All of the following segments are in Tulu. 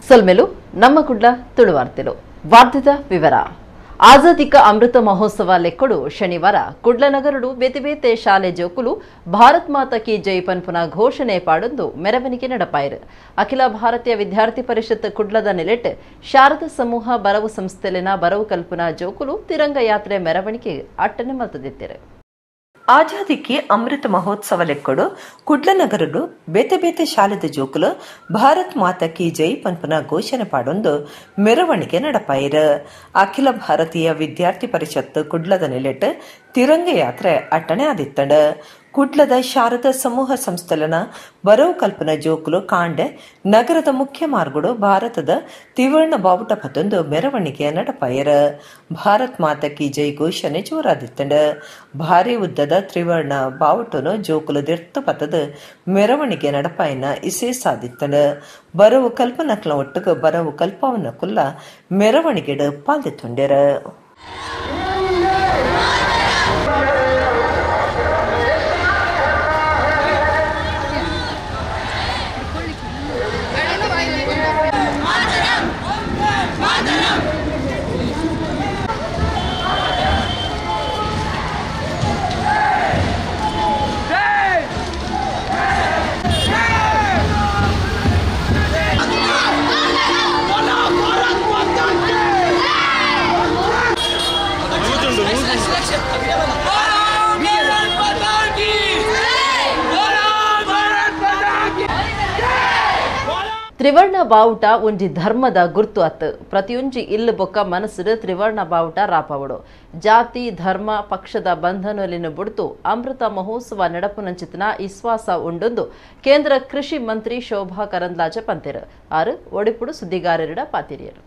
ಸೊಲ್ಮೆಲು ನಮ್ಮ ಕುಡ್ಲ ತುಳುವಾರ್ತೆಲು. ವಾರ್ತೆದ ವಿವರ. ಆಜಾದಿಕ ಅಮೃತ ಮಹೋತ್ಸವ ಲೆಕ್ಕಡು ಶನಿವಾರ ಕುಡ್ಲ ನಗರಡು ಬೇತೆ ಬೇತೆ ಶಾಲೆ ಜೋಕುಲು ಭಾರತ್ ಮಾತಾ ಕಿ ಜೈ ಪನ್ಪುನ ಘೋಷಣೆ ಪಾಡೊಂದು ಮೆರವಣಿಗೆ ನಡಪಾಯರು. ಅಖಿಲ ಭಾರತೀಯ ವಿದ್ಯಾರ್ಥಿ ಪರಿಷತ್ ಕುಡ್ಲದ ನೆಲೆಟ್ ಶಾರದಾ ಸಮೂಹ ಬರವು ಸಂಸ್ಥೆಲಿನ ಬರವು ಕಲ್ಪನಾ ಜೋಕುಲು ತಿರಂಗ ಯಾತ್ರೆ ಮೆರವಣಿಗೆ ಅಟ್ಟನೆ ಮಲ್ತದಿತ್ತರು. ಆಜಾದಿಕ್ಕೆ ಅಮೃತ ಮಹೋತ್ಸವ ಲೆಕ್ಕಡು ಕುಡ್ಲ ನಗರಡು ಬೇತೆ ಬೇತೆ ಶಾಲೆದ ಜೋಕುಲು ಭಾರತ್ ಮಾತಾ ಕಿ ಜೈ ಪನ್ಪುನ ಘೋಷಣೆ ಪಾಡೊಂದು ಮೆರವಣಿಗೆ ನಡಪಾಯಿರು. ಅಖಿಲ ಭಾರತೀಯ ವಿದ್ಯಾರ್ಥಿ ಪರಿಷತ್ ಕುಡ್ಲದ ನೆಲೆಟ್ ತಿರಂಗ ಯಾತ್ರೆ ಅಟ್ಟಣೆ ಆದಿತ್ತಂಡು. ಕುಡ್ಲದ ಶಾರದಾ ಸಮೂಹ ಸಂಸ್ಥೆಲನ ಬರವು ಕಲ್ಪನಾ ಜೋಕುಲು ಕಾಂಡೆ ನಗರದ ಮುಖ್ಯ ಮಾರ್ಗಡು ಭಾರತದ ತ್ರಿವರ್ಣ ಬಾವುಟ ಪತ್ತೊಂದು ಮೆರವಣಿಗೆ ನಡಪಾಯರು. ಭಾರತ್ ಮಾತಾ ಕಿ ಜೈ ಘೋಷಣೆ ಜೋರಾದಿತ್ತಂಡು. ಭಾರಿ ಉದ್ದದ ತ್ರಿವರ್ಣ ಬಾವುಟನು ಜೋಕುಲು ದಿರ್ತು ಪತ್ತದ ಮೆರವಣಿಗೆ ನಡಪಾಯನ ಇಸೇ ಸಾಧಿತ್ತಂಡು. ಬರವು ಕಲ್ಪನಕ್ಲ ಒಟ್ಟುಗು ಬರವು ಕಲ್ಪವನ ಕುಲ್ಲ ಮೆರವಣಿಗೆಡು ಪಾಲ್ದಿತ್ತುಂಡೆರ. ತ್ರಿವರ್ಣ ಬಾವುಟ ಒಂಜಿ ಧರ್ಮದ ಗುರ್ತು ಅತ್. ಪ್ರತಿಯೊಂಜಿ ಇಲ್ಲು ಬೊಕ್ಕ ಮನಸ್ಸುಡು ತ್ರಿವರ್ಣ ಬಾವುಟ ರಾಪವಡು. ಜಾತಿ ಧರ್ಮ ಪಕ್ಷದ ಬಂಧನಲಿನ ಬುಡ್ತು ಅಮೃತ ಮಹೋತ್ಸವ ನಡಪುನಂಚಿತನ ವಿಶ್ವಾಸ ಉಂಡೊಂದು ಕೇಂದ್ರ ಕೃಷಿ ಮಂತ್ರಿ ಶೋಭಾ ಕರಂದ್ಲಾಜೆ ಪಂತೆರು. ಆರು ಒಡಿಪುಡು ಸುದ್ದಿಗಾರರಿಡ ಪಾತಿರಿಯರು.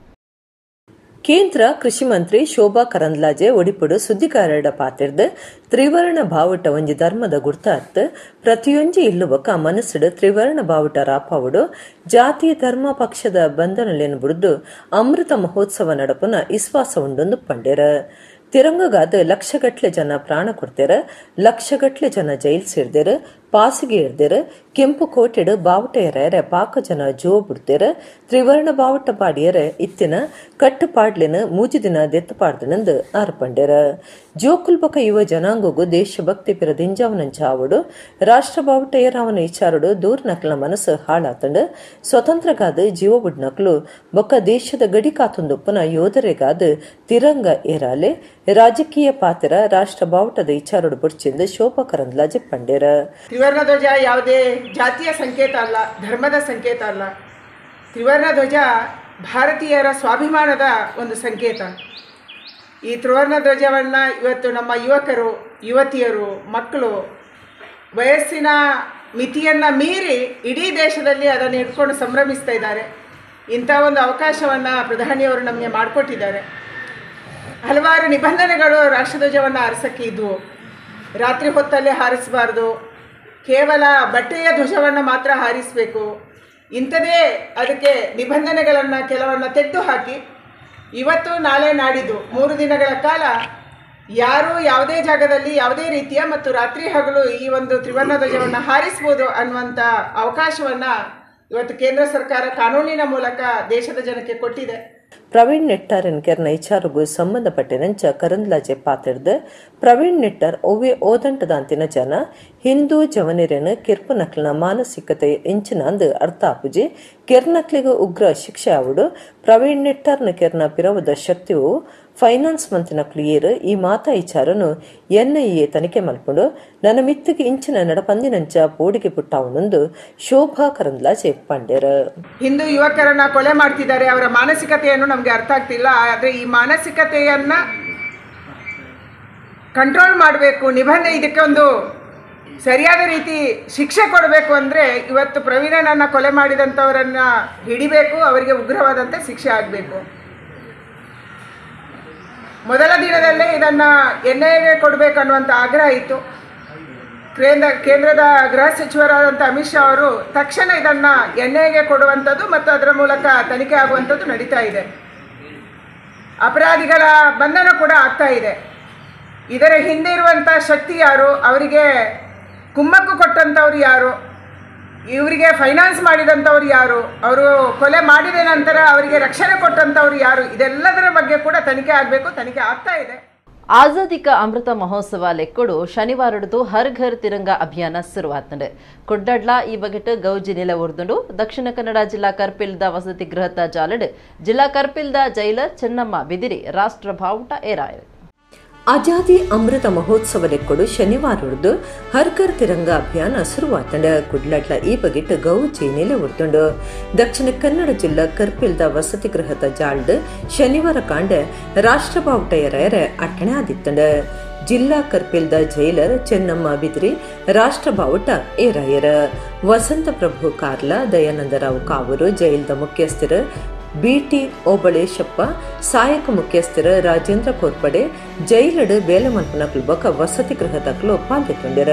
ಕೇಂದ್ರ ಕೃಷಿ ಮಂತ್ರಿ ಶೋಭಾ ಕರಂದ್ಲಾಜೆ ಒಡಿಪುಡು ಸುದ್ದಿಗಾರರ ಪಾತಿರ್ದು ತ್ರಿವರ್ಣ ಬಾವುಟ ಒಂಜಿ ಧರ್ಮದ ಗುರ್ತ ಅತ್. ಪ್ರತಿಯೊಂಜಿ ಇಲ್ಲು ಬೊಕ್ಕ ಮನಸ್ಸುಡು ತ್ರಿವರ್ಣ ಬಾವುಟ ರಾಪಾವುಡು. ಜಾತಿ ಧರ್ಮ ಪಕ್ಷದ ಬಂಧನಲೇನು ಬುಡ್ದು ಅಮೃತ ಮಹೋತ್ಸವ ನಡಪುನ ವಿಶ್ವಾಸ ಉಂಡೊಂದು ಪಂಡೆರ. ತಿರಂಗಗಾದ ಲಕ್ಷಗಟ್ಲೆ ಜನ ಪ್ರಾಣ ಕೊಡ್ತೇರ, ಲಕ್ಷಗಟ್ಲೆ ಜನ ಜೈಲ್ ಸೇರ್ದೇರು, ಪಾಸಿಗೆ ಇರ್ದೇರು, ಕೆಂಪು ಕೋಟೆಡು ಬಾವುಟ ಎರೆಯರೆ ಪಾಕ ಜನ ಜೋ ಬಿಡ್ತೇರ. ತ್ರಿವರ್ಣ ಬಾವುಟ ಪಾಡಿಯರ ಇತ್ತಿನ ಕಟ್ಟುಪಾಡ್ಲಿನ ಮೂಜಿ ದಿನ ದೆತ್ತು ಪಾಡ್ದನಂದು ಆರ್ಪಂಡೆರ. ಜೋಕುಲ್ ಬೊಕ ಯುವ ಜನಾಂಗಗೂ ದೇಶಭಕ್ತಿ ಪಿರ ದಿಂಜಾವನಂಚಾವಡು ರಾಷ್ಟ್ರ ಬಾವುಟ ಏರಾವನ ವಿಚಾರಡು ದೂರ್ ನಕ್ಲ ಮನಸ್ಸು ಹಾಳಾತಂಡು. ಸ್ವತಂತ್ರಗಾದ ಜೀವ ಬುಡ್ನಕ್ಲು ಬೊಕ್ಕ ದೇಶದ ಗಡಿ ಕಾತೊಂದೊಪ್ಪುನ ಯೋಧರೆಗಾದ ತಿರಂಗ ಏರಾಲೆ. ರಾಜಕೀಯ ಪಾತ್ರ ರಾಷ್ಟ್ರ ಬಾವುಟದ ವಿಚಾರಡು ಬುಡ್ಚಿಂದು ಶೋಭಾ ಕರಂದ್ಲಾಜೆ ಪಂಡೇರ. ತ್ರಿವರ್ಣ ಧ್ವಜ ಯಾವುದೇ ಜಾತಿಯ ಸಂಕೇತ ಅಲ್ಲ, ಧರ್ಮದ ಸಂಕೇತ ಅಲ್ಲ. ತ್ರಿವರ್ಣ ಧ್ವಜ ಭಾರತೀಯರ ಸ್ವಾಭಿಮಾನದ ಒಂದು ಸಂಕೇತ. ಈ ತ್ರಿವರ್ಣ ಧ್ವಜವನ್ನು ಇವತ್ತು ನಮ್ಮ ಯುವಕರು, ಯುವತಿಯರು, ಮಕ್ಕಳು ವಯಸ್ಸಿನ ಮಿತಿಯನ್ನು ಮೀರಿ ಇಡೀ ದೇಶದಲ್ಲಿ ಅದನ್ನು ಇಟ್ಕೊಂಡು ಸಂಭ್ರಮಿಸ್ತಾ ಇದ್ದಾರೆ. ಇಂಥ ಒಂದು ಅವಕಾಶವನ್ನು ಪ್ರಧಾನಿಯವರು ನಮಗೆ ಮಾಡಿಕೊಟ್ಟಿದ್ದಾರೆ. ಹಲವಾರು ನಿಬಂಧನೆಗಳು ರಾಷ್ಟ್ರಧ್ವಜವನ್ನು ಹಾರಿಸೋಕ್ಕೆ ಇದ್ವು. ರಾತ್ರಿ ಹೊತ್ತಲ್ಲೇ ಹಾರಿಸಬಾರ್ದು, ಕೇವಲ ಬಟ್ಟೆಯ ಧ್ವಜವನ್ನು ಮಾತ್ರ ಹಾರಿಸಬೇಕು, ಇಂಥದೇ ಅದಕ್ಕೆ ನಿಬಂಧನೆಗಳನ್ನು ಕೆಲವನ್ನು ತೆಗೆದು ಹಾಕಿ ಇವತ್ತು ನಾಳೆ ನಾಡಿದ್ದು 3 ದಿನಗಳ ಕಾಲ ಯಾರೂ ಯಾವುದೇ ಜಾಗದಲ್ಲಿ ಯಾವುದೇ ರೀತಿಯ ಮತ್ತು ರಾತ್ರಿ ಹಗಲು ಈ ಒಂದು ತ್ರಿವರ್ಣ ಧ್ವಜವನ್ನು ಹಾರಿಸ್ಬೋದು ಅನ್ನುವಂಥ ಅವಕಾಶವನ್ನು ಇವತ್ತು ಕೇಂದ್ರ ಸರ್ಕಾರ ಕಾನೂನಿನ ಮೂಲಕ ದೇಶದ ಜನಕ್ಕೆ ಕೊಟ್ಟಿದೆ. ಪ್ರವೀಣ್ ನೆಟ್ಟಾರ್ ಕೆರ್ನ ವಿಚಾರಗೂ ಸಂಬಂಧಪಟ್ಟಿನಂಚ ಕರಂದ್ಲಾಜೆ ಪಾತಿರ್ದು ಪ್ರವೀಣ್ ನೆಟ್ಟಾರ್ ಒವ್ವೆ ಓದಂಟದಾಂತಿನ ಜನ ಹಿಂದೂ ಜವನಿರೇನು ಕಿರ್ಪು ನಕ್ಲಿನ ಮಾನಸಿಕತೆ ಇಂಚಿನಂದು ಅರ್ಥ ಆಪುಜಿ. ಕೆರ್ನಕ್ಲಿಗೆ ಉಗ್ರ ಶಿಕ್ಷೆ ಆವುಡು. ಪ್ರವೀಣ್ ನೆಟ್ಟಾರ್ನ ಕೆರ್ನ ಪಿರವದ ಶಕ್ತಿಯು ಫೈನಾನ್ಸ್ ಮಂತ್ರಿನ ಕ್ಲಿಯರ್ ಈ ಮಾತಾ ವಿಚಾರನು ಎನ್ಐಎ ತನಿಖೆ ಮಲ್ಪುಂಡು. ನನ್ನ ಮಿತ್ತಿಗೆ ಇಂಚಿನ ನಡಪಂದಿನಂಚ ಪೋಡಿಗೆ ಪುಟ್ಟಾವನೊಂದು ಶೋಭಾ ಕರಂದ್ಲಾಜೆ ಪಂಡ್ಯರ. ಹಿಂದೂ ಯುವಕರನ್ನ ಕೊಲೆ ಮಾಡ್ತಿದ್ದಾರೆ, ಅವರ ಮಾನಸಿಕತೆಯನ್ನು ನಮಗೆ ಅರ್ಥ ಆಗ್ತಿಲ್ಲ. ಆದರೆ ಈ ಮಾನಸಿಕತೆಯನ್ನು ಕಂಟ್ರೋಲ್ ಮಾಡಬೇಕು, ನಿಬಂಧನೆ ಇದಕ್ಕೆ ಒಂದು ಸರಿಯಾದ ರೀತಿ ಶಿಕ್ಷೆ ಕೊಡಬೇಕು. ಅಂದರೆ ಇವತ್ತು ಪ್ರವೀಣನನ್ನು ಕೊಲೆ ಮಾಡಿದಂಥವರನ್ನು ಹಿಡಿಬೇಕು, ಅವರಿಗೆ ಉಗ್ರವಾದಂಥ ಶಿಕ್ಷೆ ಆಗಬೇಕು. ಮೊದಲ ದಿನದಲ್ಲೇ ಇದನ್ನು ಎನ್ಐಎಗೆ ಕೊಡಬೇಕನ್ನುವಂಥ ಆಗ್ರಹ ಇತ್ತು. ಕೇಂದ್ರದ ಗೃಹ ಸಚಿವರಾದಂಥ ಅಮಿತ್ ಶಾ ಅವರು ತಕ್ಷಣ ಇದನ್ನು ಎನ್ಐಎಗೆ ಕೊಡುವಂಥದ್ದು ಮತ್ತು ಅದರ ಮೂಲಕ ತನಿಖೆ ಆಗುವಂಥದ್ದು ನಡೀತಾ ಇದೆ. ಅಪರಾಧಿಗಳ ಬಂಧನ ಕೂಡ ಆಗ್ತಾ ಇದೆ. ಇದರ ಹಿಂದೆ ಇರುವಂಥ ಶಕ್ತಿ ಯಾರು, ಅವರಿಗೆ ಕುಮ್ಮಕ್ಕು ಕೊಟ್ಟಂಥವ್ರು ಯಾರು, ಇವರಿಗೆ ಫೈನಾನ್ಸ್ ಮಾಡಿದಂಥವ್ರು ಯಾರು, ಅವರು ಕೊಲೆ ಮಾಡಿದ ನಂತರ ಅವರಿಗೆ ರಕ್ಷಣೆ ಕೊಟ್ಟಂಥವ್ರು ಯಾರು, ಇದೆಲ್ಲದರ ಬಗ್ಗೆ ಕೂಡ ತನಿಖೆ ಆಗಬೇಕು. ತನಿಖೆ ಆಗ್ತಾ ಇದೆ. ಆಜಾದಿ ಕಾ ಅಮೃತ ಮಹೋತ್ಸವ ಲೆಕ್ಕಡು ಶನಿವಾರದ್ದು ಹರ್ ಘರ್ ತಿರಂಗ ಅಭಿಯಾನ ಶುರುವಾತಂಡು. ಕುಡ್ಡಡ್ಲ ಈ ಬಗೆಟ್ ಗೌಜಿ ನೆಲೆ ಉರ್ದುಂಡು. ದಕ್ಷಿಣ ಕನ್ನಡ ಜಿಲ್ಲಾ ಕರ್ಪಿಲ್ದ ವಸತಿ ಗೃಹದ ಜಾಲಡ್ ಜಿಲ್ಲಾ ಕರ್ಪಿಲ್ದ ಜೈಲರ್ ಚೆನ್ನಮ್ಮ ಬಿದಿರಿ ರಾಷ್ಟ್ರ ಬಾವುಟ ಏರಾಯರು. ಆಜಾದಿ ಅಮೃತ ಮಹೋತ್ಸವ ಲೆಕ್ಕಡು ಶನಿವಾರದ್ದು ಹರ್ ಘರ್ ತಿರಂಗ ಅಭಿಯಾನ ಶುರುವಾತಂಡ. ಕುಡ್ಲಡ್ಲ ಈ ಬಗೆಟ್ ಗೌಜಿ ನೆಲೆ ಉರ್ದುಂಡು. ದಕ್ಷಿಣ ಕನ್ನಡ ಜಿಲ್ಲಾ ಕರ್ಪಿಲ್ದ ವಸತಿ ಗೃಹದ ಜಾಲ್ಡ್ ಶನಿವಾರ ಕಾಂಡ ರಾಷ್ಟ್ರ ಬಾವುಟ ಎರೆಯರ ಅಟ್ಟಣೆ ಆದಿತ್ತಂಡ. ಜಿಲ್ಲಾ ಕರ್ಪಿಲ್ದ ಜೈಲರ್ ಚೆನ್ನಮ್ಮ ಬಿದ್ರಿ ರಾಷ್ಟ್ರ ಬಾವುಟ ಏರಾಯರ. ವಸಂತ ಪ್ರಭು ಕಾರ್ಲ, ದಯಾನಂದರಾವ್ ಕಾವೂರು, ಜೈಲ್ದ ಮುಖ್ಯಸ್ಥರು ಬಿಟಿ ಓಬಳೇಶಪ್ಪ, ಸಹಾಯಕ ಮುಖ್ಯಸ್ಥರ ರಾಜೇಂದ್ರ ಕೋರ್ಪಡೆ, ಜೈಲಡು ಬೇಲಮಲ್ಪನ ಬೊಕ ವಸತಿ ಗೃಹದಕ್ಲು ಪಾಲ್ಗೊಂಡಿರ.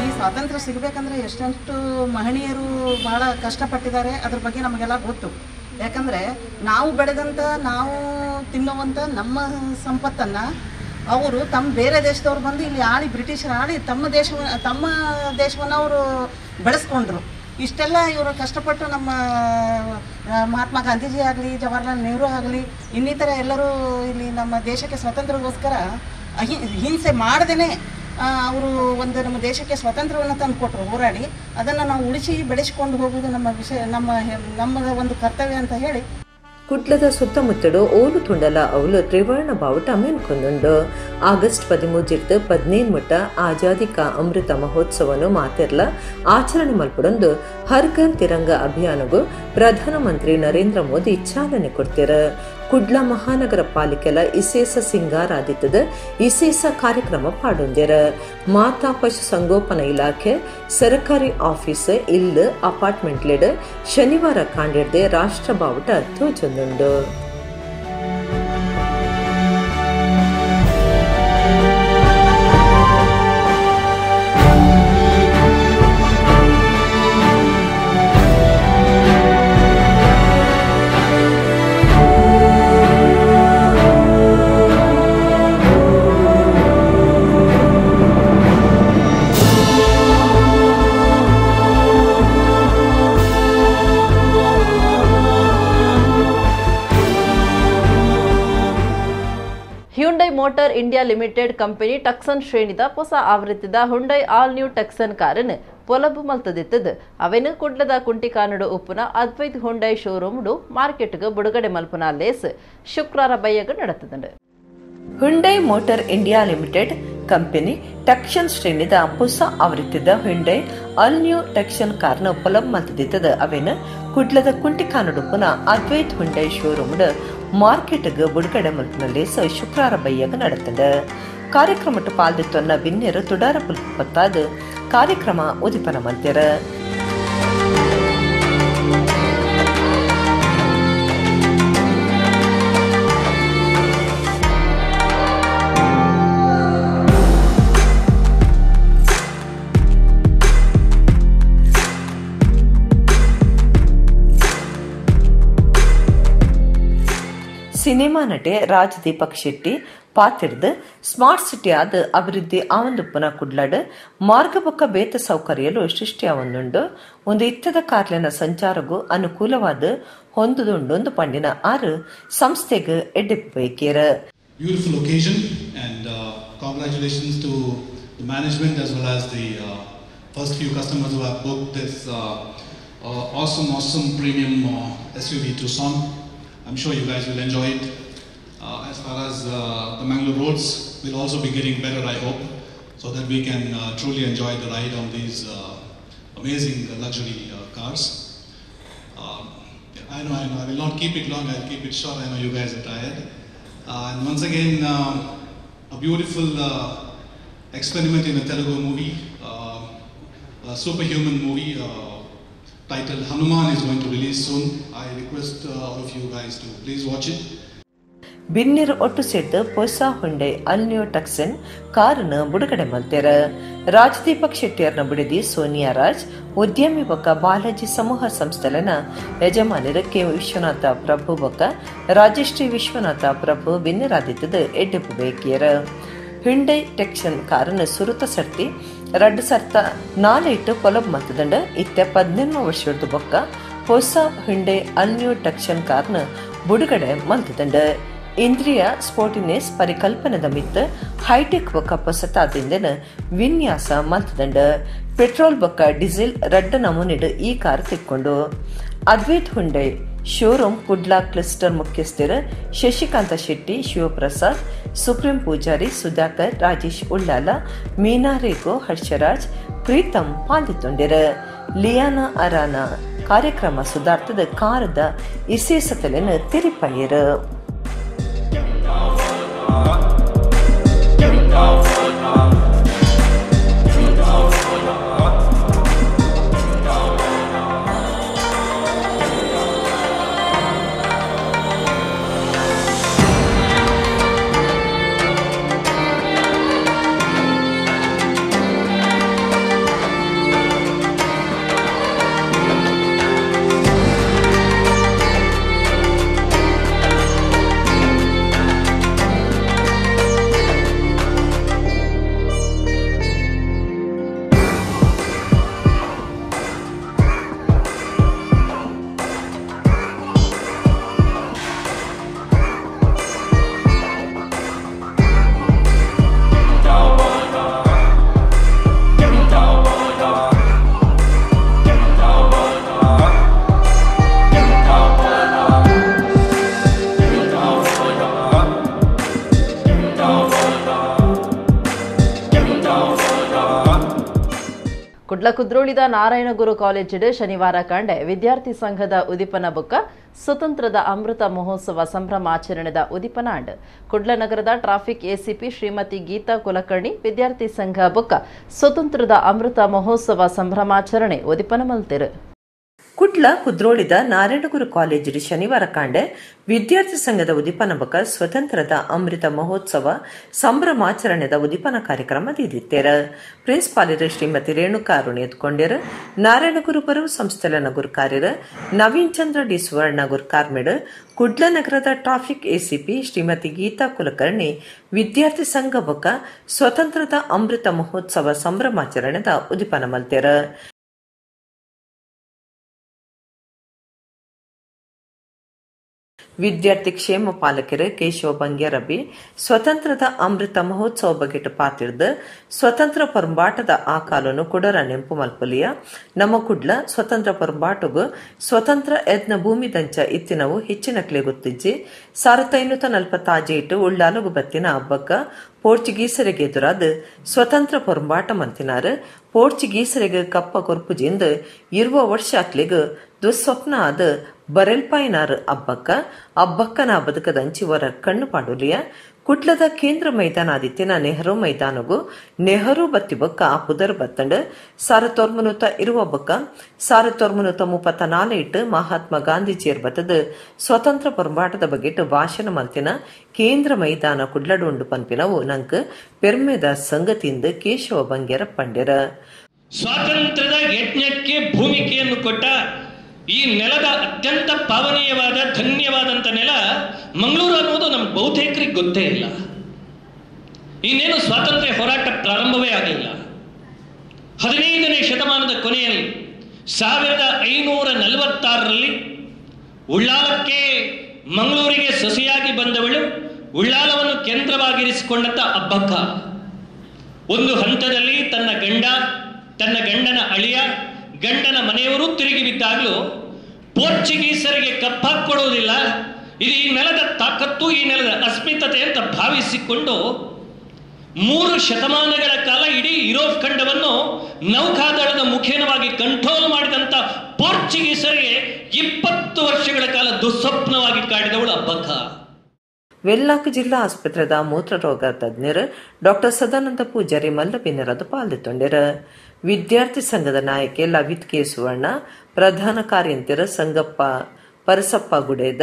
ಈ ಸ್ವಾತಂತ್ರ್ಯ ಸಿಗಬೇಕಂದ್ರೆ ಎಷ್ಟೆಷ್ಟು ಮಹನೀಯರು ಬಹಳ ಕಷ್ಟಪಟ್ಟಿದ್ದಾರೆ, ಅದ್ರ ಬಗ್ಗೆ ನಮಗೆಲ್ಲ ಗೊತ್ತು. ಯಾಕಂದರೆ ನಾವು ಬೆಳೆದಂಥ, ನಾವು ತಿನ್ನುವಂಥ ನಮ್ಮ ಸಂಪತ್ತನ್ನು ಅವರು ತಮ್ಮ ಬೇರೆ ದೇಶದವ್ರು ಬಂದು ಇಲ್ಲಿ ಆಳಿ, ಬ್ರಿಟಿಷರು ಆಳಿ ತಮ್ಮ ದೇಶವನ್ನು ಅವರು ಬೆಳೆಸ್ಕೊಂಡ್ರು. ಇಷ್ಟೆಲ್ಲ ಇವರು ಕಷ್ಟಪಟ್ಟು ನಮ್ಮ ಮಹಾತ್ಮ ಗಾಂಧೀಜಿ ಆಗಲಿ, ಜವಾಹರ್ಲಾಲ್ ನೆಹರು ಆಗಲಿ, ಇನ್ನಿತರ ಎಲ್ಲರೂ ಇಲ್ಲಿ ನಮ್ಮ ದೇಶಕ್ಕೆ ಸ್ವಾತಂತ್ರ್ಯಕ್ಕೋಸ್ಕರ ಹಿಂಸೆ ಮಾಡದೇ ಅವರು ಒಂದು ನಮ್ಮ ದೇಶಕ್ಕೆ ಸ್ವಾತಂತ್ರ್ಯವನ್ನು ತಂದು ಕೊಟ್ಟರು ಹೋರಾಡಿ. ಅದನ್ನು ನಾವು ಉಳಿಸಿ ಬೆಳೆಸಿಕೊಂಡು ಹೋಗುವುದು ನಮ್ಮ ವಿಷಯ, ನಮ್ಮ ನಮ್ಮ ಒಂದು ಕರ್ತವ್ಯ ಅಂತ ಹೇಳಿ. ಕುಡ್ಲದ ಸುತ್ತಮುತ್ತಲು ಓಲು ತುಂಡಲ ಅವಲು ತ್ರಿವರ್ಣ ಬಾವುಟ ಮೇನ್ಕೊಂದುಂಡು. ಆಗಸ್ಟ್ 13 15 ಮುಟ್ಟ ಆಜಾದಿ ಕಾ ಅಮೃತ ಮಹೋತ್ಸವನು ಮಾತೆರ್ಲ ಆಚರಣೆ ಮಲ್ಪಡೊಂದು ಹರ್ ಘರ್ ತಿರಂಗ ಅಭಿಯಾನಗೂ ಪ್ರಧಾನಮಂತ್ರಿ ನರೇಂದ್ರ ಮೋದಿ ಚಾಲನೆ ಕೊಡ್ತೀರ. ಕುಡ್ಲ ಮಹಾನಗರ ಪಾಲಿಕೆಲ ಇಸೇಸ ಸಿಂಗಾರಾದಿತ್ತದ ಇಸೇಸ ಕಾರ್ಯಕ್ರಮ ಪಾಡೊಂದಿರ. ಮಾತಾ ಪಶು ಸಂಗೋಪನಾ ಇಲಾಖೆ, ಸರ್ಕಾರಿ ಆಫೀಸ್, ಇಲ್ಲು, ಅಪಾರ್ಟ್ಮೆಂಟ್ ಲೆಡ್ ಶನಿವಾರ ಕಾಂಡಿರ್ದೆ ರಾಷ್ಟ್ರ ಬಾವುಟ ತೋಜೊಂದುಂಡು. Hyundai motor India limited company Tucson ಶ್ರೇಣಿದ ಹೊಸ ಆವೃತ್ತಿದ ಹುಂಡೈ ಆಲ್ ನ್ಯೂ ಟಕ್ಸನ್ ಕಾರನ್ನು ಪೊಲಬು ಮಲ್ತದಿತ್ತದು. ಅವೆನು ಕುಡ್ಲದ ಕುಂಟಿಕಾನಡು ಉಪ್ಪುನ ಅದ್ವೈತ್ ಹುಂಡೈ ಶೋರೂಮ್ಡು ಮಾರ್ಕೆಟ್ಗೆ ಬಿಡುಗಡೆ ಮಲ್ಪುನ ಲೇಸ್ ಶುಕ್ರವಾರ ಬಯ್ಯಗ ನಡೆತದಂಡು. Hyundai motor India limited company Tucson ಶ್ರೇಣಿದ ಹೊಸ ಆವೃತ್ತಿದ ಹುಂಡೈ ಆಲ್ ನ್ಯೂ ಟಕ್ಸನ್ ಕಾರ್ನ ಪೊಲಬು ಮಲ್ತದಿತ್ತದ. ಅವೆನು ಕುಡ್ಲದ ಕುಂಟಿಕಾನಡುಪ್ಪುನ ಅದ್ವೈತ್ ಹುಂಡೈ ಶೋರೂಮ್ಡು ಮಾರ್ಕೆಟ್ಗೆ ಬಿಡುಗಡೆ ಮಲ್ಪುನಲ್ಲಿ ಶುಕ್ರವಾರ ಬಯ್ಯಗ ನಡೆತಂಡ. ಕಾರ್ಯಕ್ರಮಟ್ಟು ಪಾಲ್ದಿತ್ತೊನ್ನ ಬಿನ್ನೆರು ತುಡಾರ ಪುಲ್ಪತ್ತಾದ ಕಾರ್ಯಕ್ರಮ ಉದಿಪನ ಮಲ್ತೆರ. ಸಿನಿಮಾ ನಟೆ ರಾಜ್ ದೀಪಕ್ ಶೆಟ್ಟಿ ಪಾತಿರ್ದು ಸ್ಮಾರ್ಟ್ ಸಿಟಿ ಆದ ಅಭಿವೃದ್ಧಿ ಆವಂದುಪ್ಪನ ಕುಡ್ಲಾಡ್ ಮಾರ್ಗಬೊಕ್ಕ ಬೇತ ಸೌಕರ್ಯಲು ಸೃಷ್ಟಿಯಾವೊಂದುಂಡು. ಒಂದು ಇತ್ತದ ಕಾರ್ಲೆನ ಸಂಚಾರಗೂ ಅನುಕೂಲವಾದ ಹೊಂದುದುಂಡೊಂದು ಪಂಡಿನ ಆರು ಸಂಸ್ಥೆಗೆ ಎಡ್ಡೆಪ್ಪು. Beautiful occasion and congratulations to the management as well as the first few customers who have booked this awesome premium SUV Tucson. I'm sure you guys will enjoy it. As far as the Mangalore roads will also be getting better, I hope, so that we can truly enjoy the ride on these amazing luxury cars. I know, I will not keep it long, I'll keep it short. I know you guys are tired. And once again, a beautiful experiment in a Telugu movie, a superhuman movie titled Hanuman is going to release soon. I request all of you guys to please watch it. ಬಿನ್ನಿರು ಒಟ್ಟು ಸೇರ್ದು ಹೊಸ ಹುಂಡೆ ಅಲ್ನ್ಯೂ ಟಕ್ಸನ್ ಕಾರನ್ನು ಬುಡುಗಡೆ ಮಲ್ತೇರ. ರಾಜದೀಪಕ್ ಶೆಟ್ಟಿಯರ್ನ ಬಿಡದಿ ಸೋನಿಯಾ ರಾಜ್, ಉದ್ಯಮಿ ಬೊಕ್ಕ ಬಾಲಾಜಿ ಸಮೂಹ ಸಂಸ್ಥೆಲನ ಯಜಮಾನರು ಕೆ ವಿಶ್ವನಾಥ ಪ್ರಭು ಬೊಕ್ಕ ರಾಜಶ್ರೀ ವಿಶ್ವನಾಥ ಪ್ರಭು ಬಿನ್ನಿರಾದಿತ್ತದ ಎಡ್ಡೆಪು ಬೇಕಿಯರ. ಹುಂಡೈ ಟೆಕ್ಷನ್ ಕಾರನ್ನು ಸುರುತ ಸರ್ತಿ 2004 ಪೊಲಬ್ ಮತದಂಡ ಇತ್ತೆ 18 ವರ್ಷದ ಬೊಕ್ಕ ಹೊಸ ಹುಂಡೈ ಅಲ್ನ್ಯೂ ಟಕ್ಷನ್ ಕಾರ್ನ ಬುಡುಗಡೆ ಮಲ್ತದಂಡ. ಇಂದ್ರಿಯ ಸ್ಪೋರ್ಟಿನೆಸ್ ಪರಿಕಲ್ಪನೆದ ಮಿತ್ತ ಹೈಟೆಕ್ ಬೊಕ್ಕ ಪೊಸತಾದಿಂದನ ವಿನ್ಯಾಸ ಮಲ್ತದಂಡ. ಪೆಟ್ರೋಲ್ ಬೊಕ್ಕ ಡೀಸೆಲ್ ರಡ್ಡ ನಮೂನೆಡು ಈ ಕಾರ್ ತಿಕ್ಕೊಂಡು. Advaith Hyundai showroom Kudla cluster ಮುಖ್ಯಸ್ಥರು ಶಶಿಕಾಂತ ಶೆಟ್ಟಿ, ಶಿವಪ್ರಸಾದ್, ಸುಪ್ರೀಂ ಪೂಜಾರಿ, ಸುಧಾಕರ್, ರಾಜೇಶ್ ಉಳ್ಳಾಲ, ಮೀನಾ ರೇಗೋ, ಹರ್ಷರಾಜ್, ಪ್ರೀತಂ ಪಾಲ್ಗೊಂಡಿರು. ಲಿಯಾನಾ ಅರಾನ ಕಾರ್ಯಕ್ರಮ ಸುಧಾರ್ಥದ ಕಾರದ ವಿಶೇಷತೆಯನ್ನು ತಿರಿಪೈರು. ಕುಡ್ಲ ಕುದ್ರೋಳಿದ ನಾರಾಯಣಗುರು ಕಾಲೇಜಿಡ್ ಶನಿವಾರ ಕಾಂಡೆ ವಿದ್ಯಾರ್ಥಿ ಸಂಘದ ಉದಿಪನ ಬೊಕ್ಕ ಸ್ವತಂತ್ರದ ಅಮೃತ ಮಹೋತ್ಸವ ಸಂಭ್ರಮಾಚರಣೆದ ಉದಿಪನ ಅಂಡ್. ಕುಡ್ಲ ನಗರದ ಟ್ರಾಫಿಕ್ ಎಸಿಪಿ ಶ್ರೀಮತಿ ಗೀತಾ ಕುಲಕರ್ಣಿ ವಿದ್ಯಾರ್ಥಿ ಸಂಘ ಬೊಕ್ಕ ಸ್ವತಂತ್ರದ ಅಮೃತ ಮಹೋತ್ಸವ ಸಂಭ್ರಮಾಚರಣೆ ಉದಿಪನ ಮಲ್ತೆರು. ಕುಡ್ಲ ಕುದ್ರೋಳಿದ ನಾರಾಯಣಗುರು ಕಾಲೇಜಿಡ್ ಶನಿವಾರ ಕಾಂಡೆ ವಿದ್ಯಾರ್ಥಿ ಸಂಘದ ಉದಿಪನ ಬೊಕ್ಕ ಸ್ವತಂತ್ರದ ಅಮೃತ ಮಹೋತ್ಸವ ಸಂಭ್ರಮಾಚರಣೆದ ಉದಿಪನ ಕಾರ್ಯಕ್ರಮ ದೀದಿತ್ತೇರ. ಪ್ರಿನ್ಸಿಪಾಲರು ಶ್ರೀಮತಿ ರೇಣುಕಾ ಅರುಣ್ ಎತ್ಕೊಂಡೇರು. ನಾರಾಯಣಗುರು ಬರು ಸಂಸ್ಥೆಲನ ಗುರುಕಾರ್ಯರು ನವೀನ್ ಚಂದ್ರ ಡಿ ಸುವರ್ಣ ಗುರುಕಾರ್ಮೆಡ್. ಕುಡ್ಲ ನಗರದ ಟ್ರಾಫಿಕ್ ಎಸಿಪಿ ಶ್ರೀಮತಿ ಗೀತಾ ಕುಲಕರ್ಣಿ ವಿದ್ಯಾರ್ಥಿ ಸಂಘ ಬೊಕ್ಕ ಸ್ವತಂತ್ರದ ಅಮೃತ ಮಹೋತ್ಸವ ಸಂಭ್ರಮಾಚರಣೆದ ಉದಿಪನ ಮಲ್ತೇರ. ವಿದ್ಯಾರ್ಥಿ ಕ್ಷೇಮ ಪಾಲಕರು ಕೇಶವ ಬಂಗ್ಯಾರಬಿ ಸ್ವತಂತ್ರದ ಅಮೃತ ಮಹೋತ್ಸವ ಬಗೆಟ್ ಪಾತಿರ್ದು ಸ್ವತಂತ್ರ ಪೊರಂಬಾಟದ ಆ ಕಾಲನು ಕುಡರ ನೆಂಪು ಮಲ್ಪೊಲಿಯ. ನಮ್ಮ ಕುಡ್ಲ ಸ್ವತಂತ್ರ ಪೊರಂಬಾಟಗು ಸ್ವತಂತ್ರ ಯತ್ನ ಭೂಮಿ ದಂಚ ಇತ್ತಿನವು ಹೆಚ್ಚಿನಕ್ಲೆ ಗೊತ್ತಿಜ್ಜಿ. 1545 ಉಳ್ಳಾಲಗು ಬತ್ತಿನ ಹಬ್ಬಕ್ಕ ಪೋರ್ಚುಗೀಸರಿಗೆ ಎದುರಾದ ಸ್ವತಂತ್ರ ಪೊರಂಬಾಟ ಮಂತಿನಾರು. ಪೋರ್ಚುಗೀಸರಿಗೆ ಕಪ್ಪ ಕೊರ್ಪುಜಿಂದ ಇರುವ ವರ್ಷ ಅಕ್ಲಿಗ ದುಸ್ವಪ್ನ ಆದ ಬರೆಲ್ಪಾಯಿನಾರು ಅಬ್ಬಕ್ಕ ಅಬ್ಬಕ್ಕನ ಬದುಕದಂಚಿವರ ಕಣ್ಣು ಪಾಡುಲಿಯ. ಕುಡ್ಲದ ಕೇಂದ್ರ ಮೈದಾನ ಆದಿತ್ಯನ ನೆಹರು ಮೈದಾನಗು ನೆಹರು ಬತ್ತಿ ಬೊಕ್ಕ ಆ ಪುದರ್ ಬತ್ತಂಡ್. 1920 ಬೊಕ್ಕ 1934 ಮಹಾತ್ಮ ಗಾಂಧೀಜಿಯರ್ ಬತ್ತದ ಸ್ವತಂತ್ರ ಪೊರಂಬಾಟದ ಬಗೆಟ್ ಭಾಷಣ ಮಲ್ತಿನ ಕೇಂದ್ರ ಮೈದಾನ ಕುಡ್ಲಡು ಉಂಡು ಪನ್ಪಿನವು ನಂಕ್ ಪೆರ್ಮೆದ ಸಂಗತಿಯಿಂದ ಕೇಶವ ಬಂಗೇರ ಪಂಡ್ಯರ. ಸ್ವಾತಂತ್ರ್ಯದ ಯಜ್ಞಕ್ಕೆ ಭೂಮಿಕೆಯನ್ನು ಕೊಟ್ಟ ಈ ನೆಲದ ಅತ್ಯಂತ ಪಾವನೀಯವಾದ ಧನ್ಯವಾದಂಥ ನೆಲ ಮಂಗಳೂರು ಅನ್ನೋದು ನಮ್ಮ ಬಹುತೇಕರಿಗೆ ಗೊತ್ತೇ ಇಲ್ಲ. ಇನ್ನೇನು ಸ್ವಾತಂತ್ರ್ಯ ಹೋರಾಟ ಪ್ರಾರಂಭವೇ ಆಗಲಿಲ್ಲ. 15ನೇ ಶತಮಾನದ ಕೊನೆಯಲ್ಲಿ 1546ರಲ್ಲಿ ಉಳ್ಳಾಲಕ್ಕೆ ಮಂಗಳೂರಿಗೆ ಸೊಸೆಯಾಗಿ ಬಂದವಳು ಉಳ್ಳಾಲವನ್ನು ಕೇಂದ್ರವಾಗಿರಿಸಿಕೊಂಡಂಥ ಅಬ್ಬಕ್ಕ ಒಂದು ಹಂತದಲ್ಲಿ ತನ್ನ ಗಂಡ, ತನ್ನ ಗಂಡನ ಅಳಿಯ, ಗಂಡನ ಮನೆಯವರು ತಿರುಗಿ ಬಿದ್ದಾಗಲೂ ಪೋರ್ಚುಗೀಸರಿಗೆ ಕಪ್ಪಾಕೊಡೋದಿಲ್ಲ, ಇದು ಈ ನೆಲದ ತಾಕತ್ತು, ಈ ನೆಲದ ಅಸ್ಮಿತತೆ ಅಂತ ಭಾವಿಸಿಕೊಂಡು 3 ಶತಮಾನಗಳ ಕಾಲ ಇಡೀ ಯುರೋಪ್ ಖಂಡವನ್ನು ನೌಕಾದಳದ ಮುಖೇನವಾಗಿ ಕಂಟ್ರೋಲ್ ಮಾಡಿದಂಥ ಪೋರ್ಚುಗೀಸರಿಗೆ 20 ವರ್ಷಗಳ ಕಾಲ ದುಸ್ವಪ್ನವಾಗಿ ಕಾಡಿದವಳು ಅಬ್ಬಕ್ಕ. ವೆಲ್ಲಾಕ್ ಜಿಲ್ಲಾ ಆಸ್ಪತ್ರೆದ ಮೂತ್ರರೋಗ ತಜ್ಞರು ಡಾಕ್ಟರ್ ಸದಾನಂದ ಪೂಜಾರಿ ಮಲ್ಲಬಿನ್ನರದು ಪಾಲ್ಗೊಂಡರು. ವಿದ್ಯಾರ್ಥಿ ಸಂಘದ ನಾಯಕಿ ಲವಿತ್ ಕೆ ಸುವರ್ಣ, ಪ್ರಧಾನ ಕಾರ್ಯಂತಿರ ಸಂಗಪ್ಪ ಪರಸಪ್ಪ ಗುಡೇದ,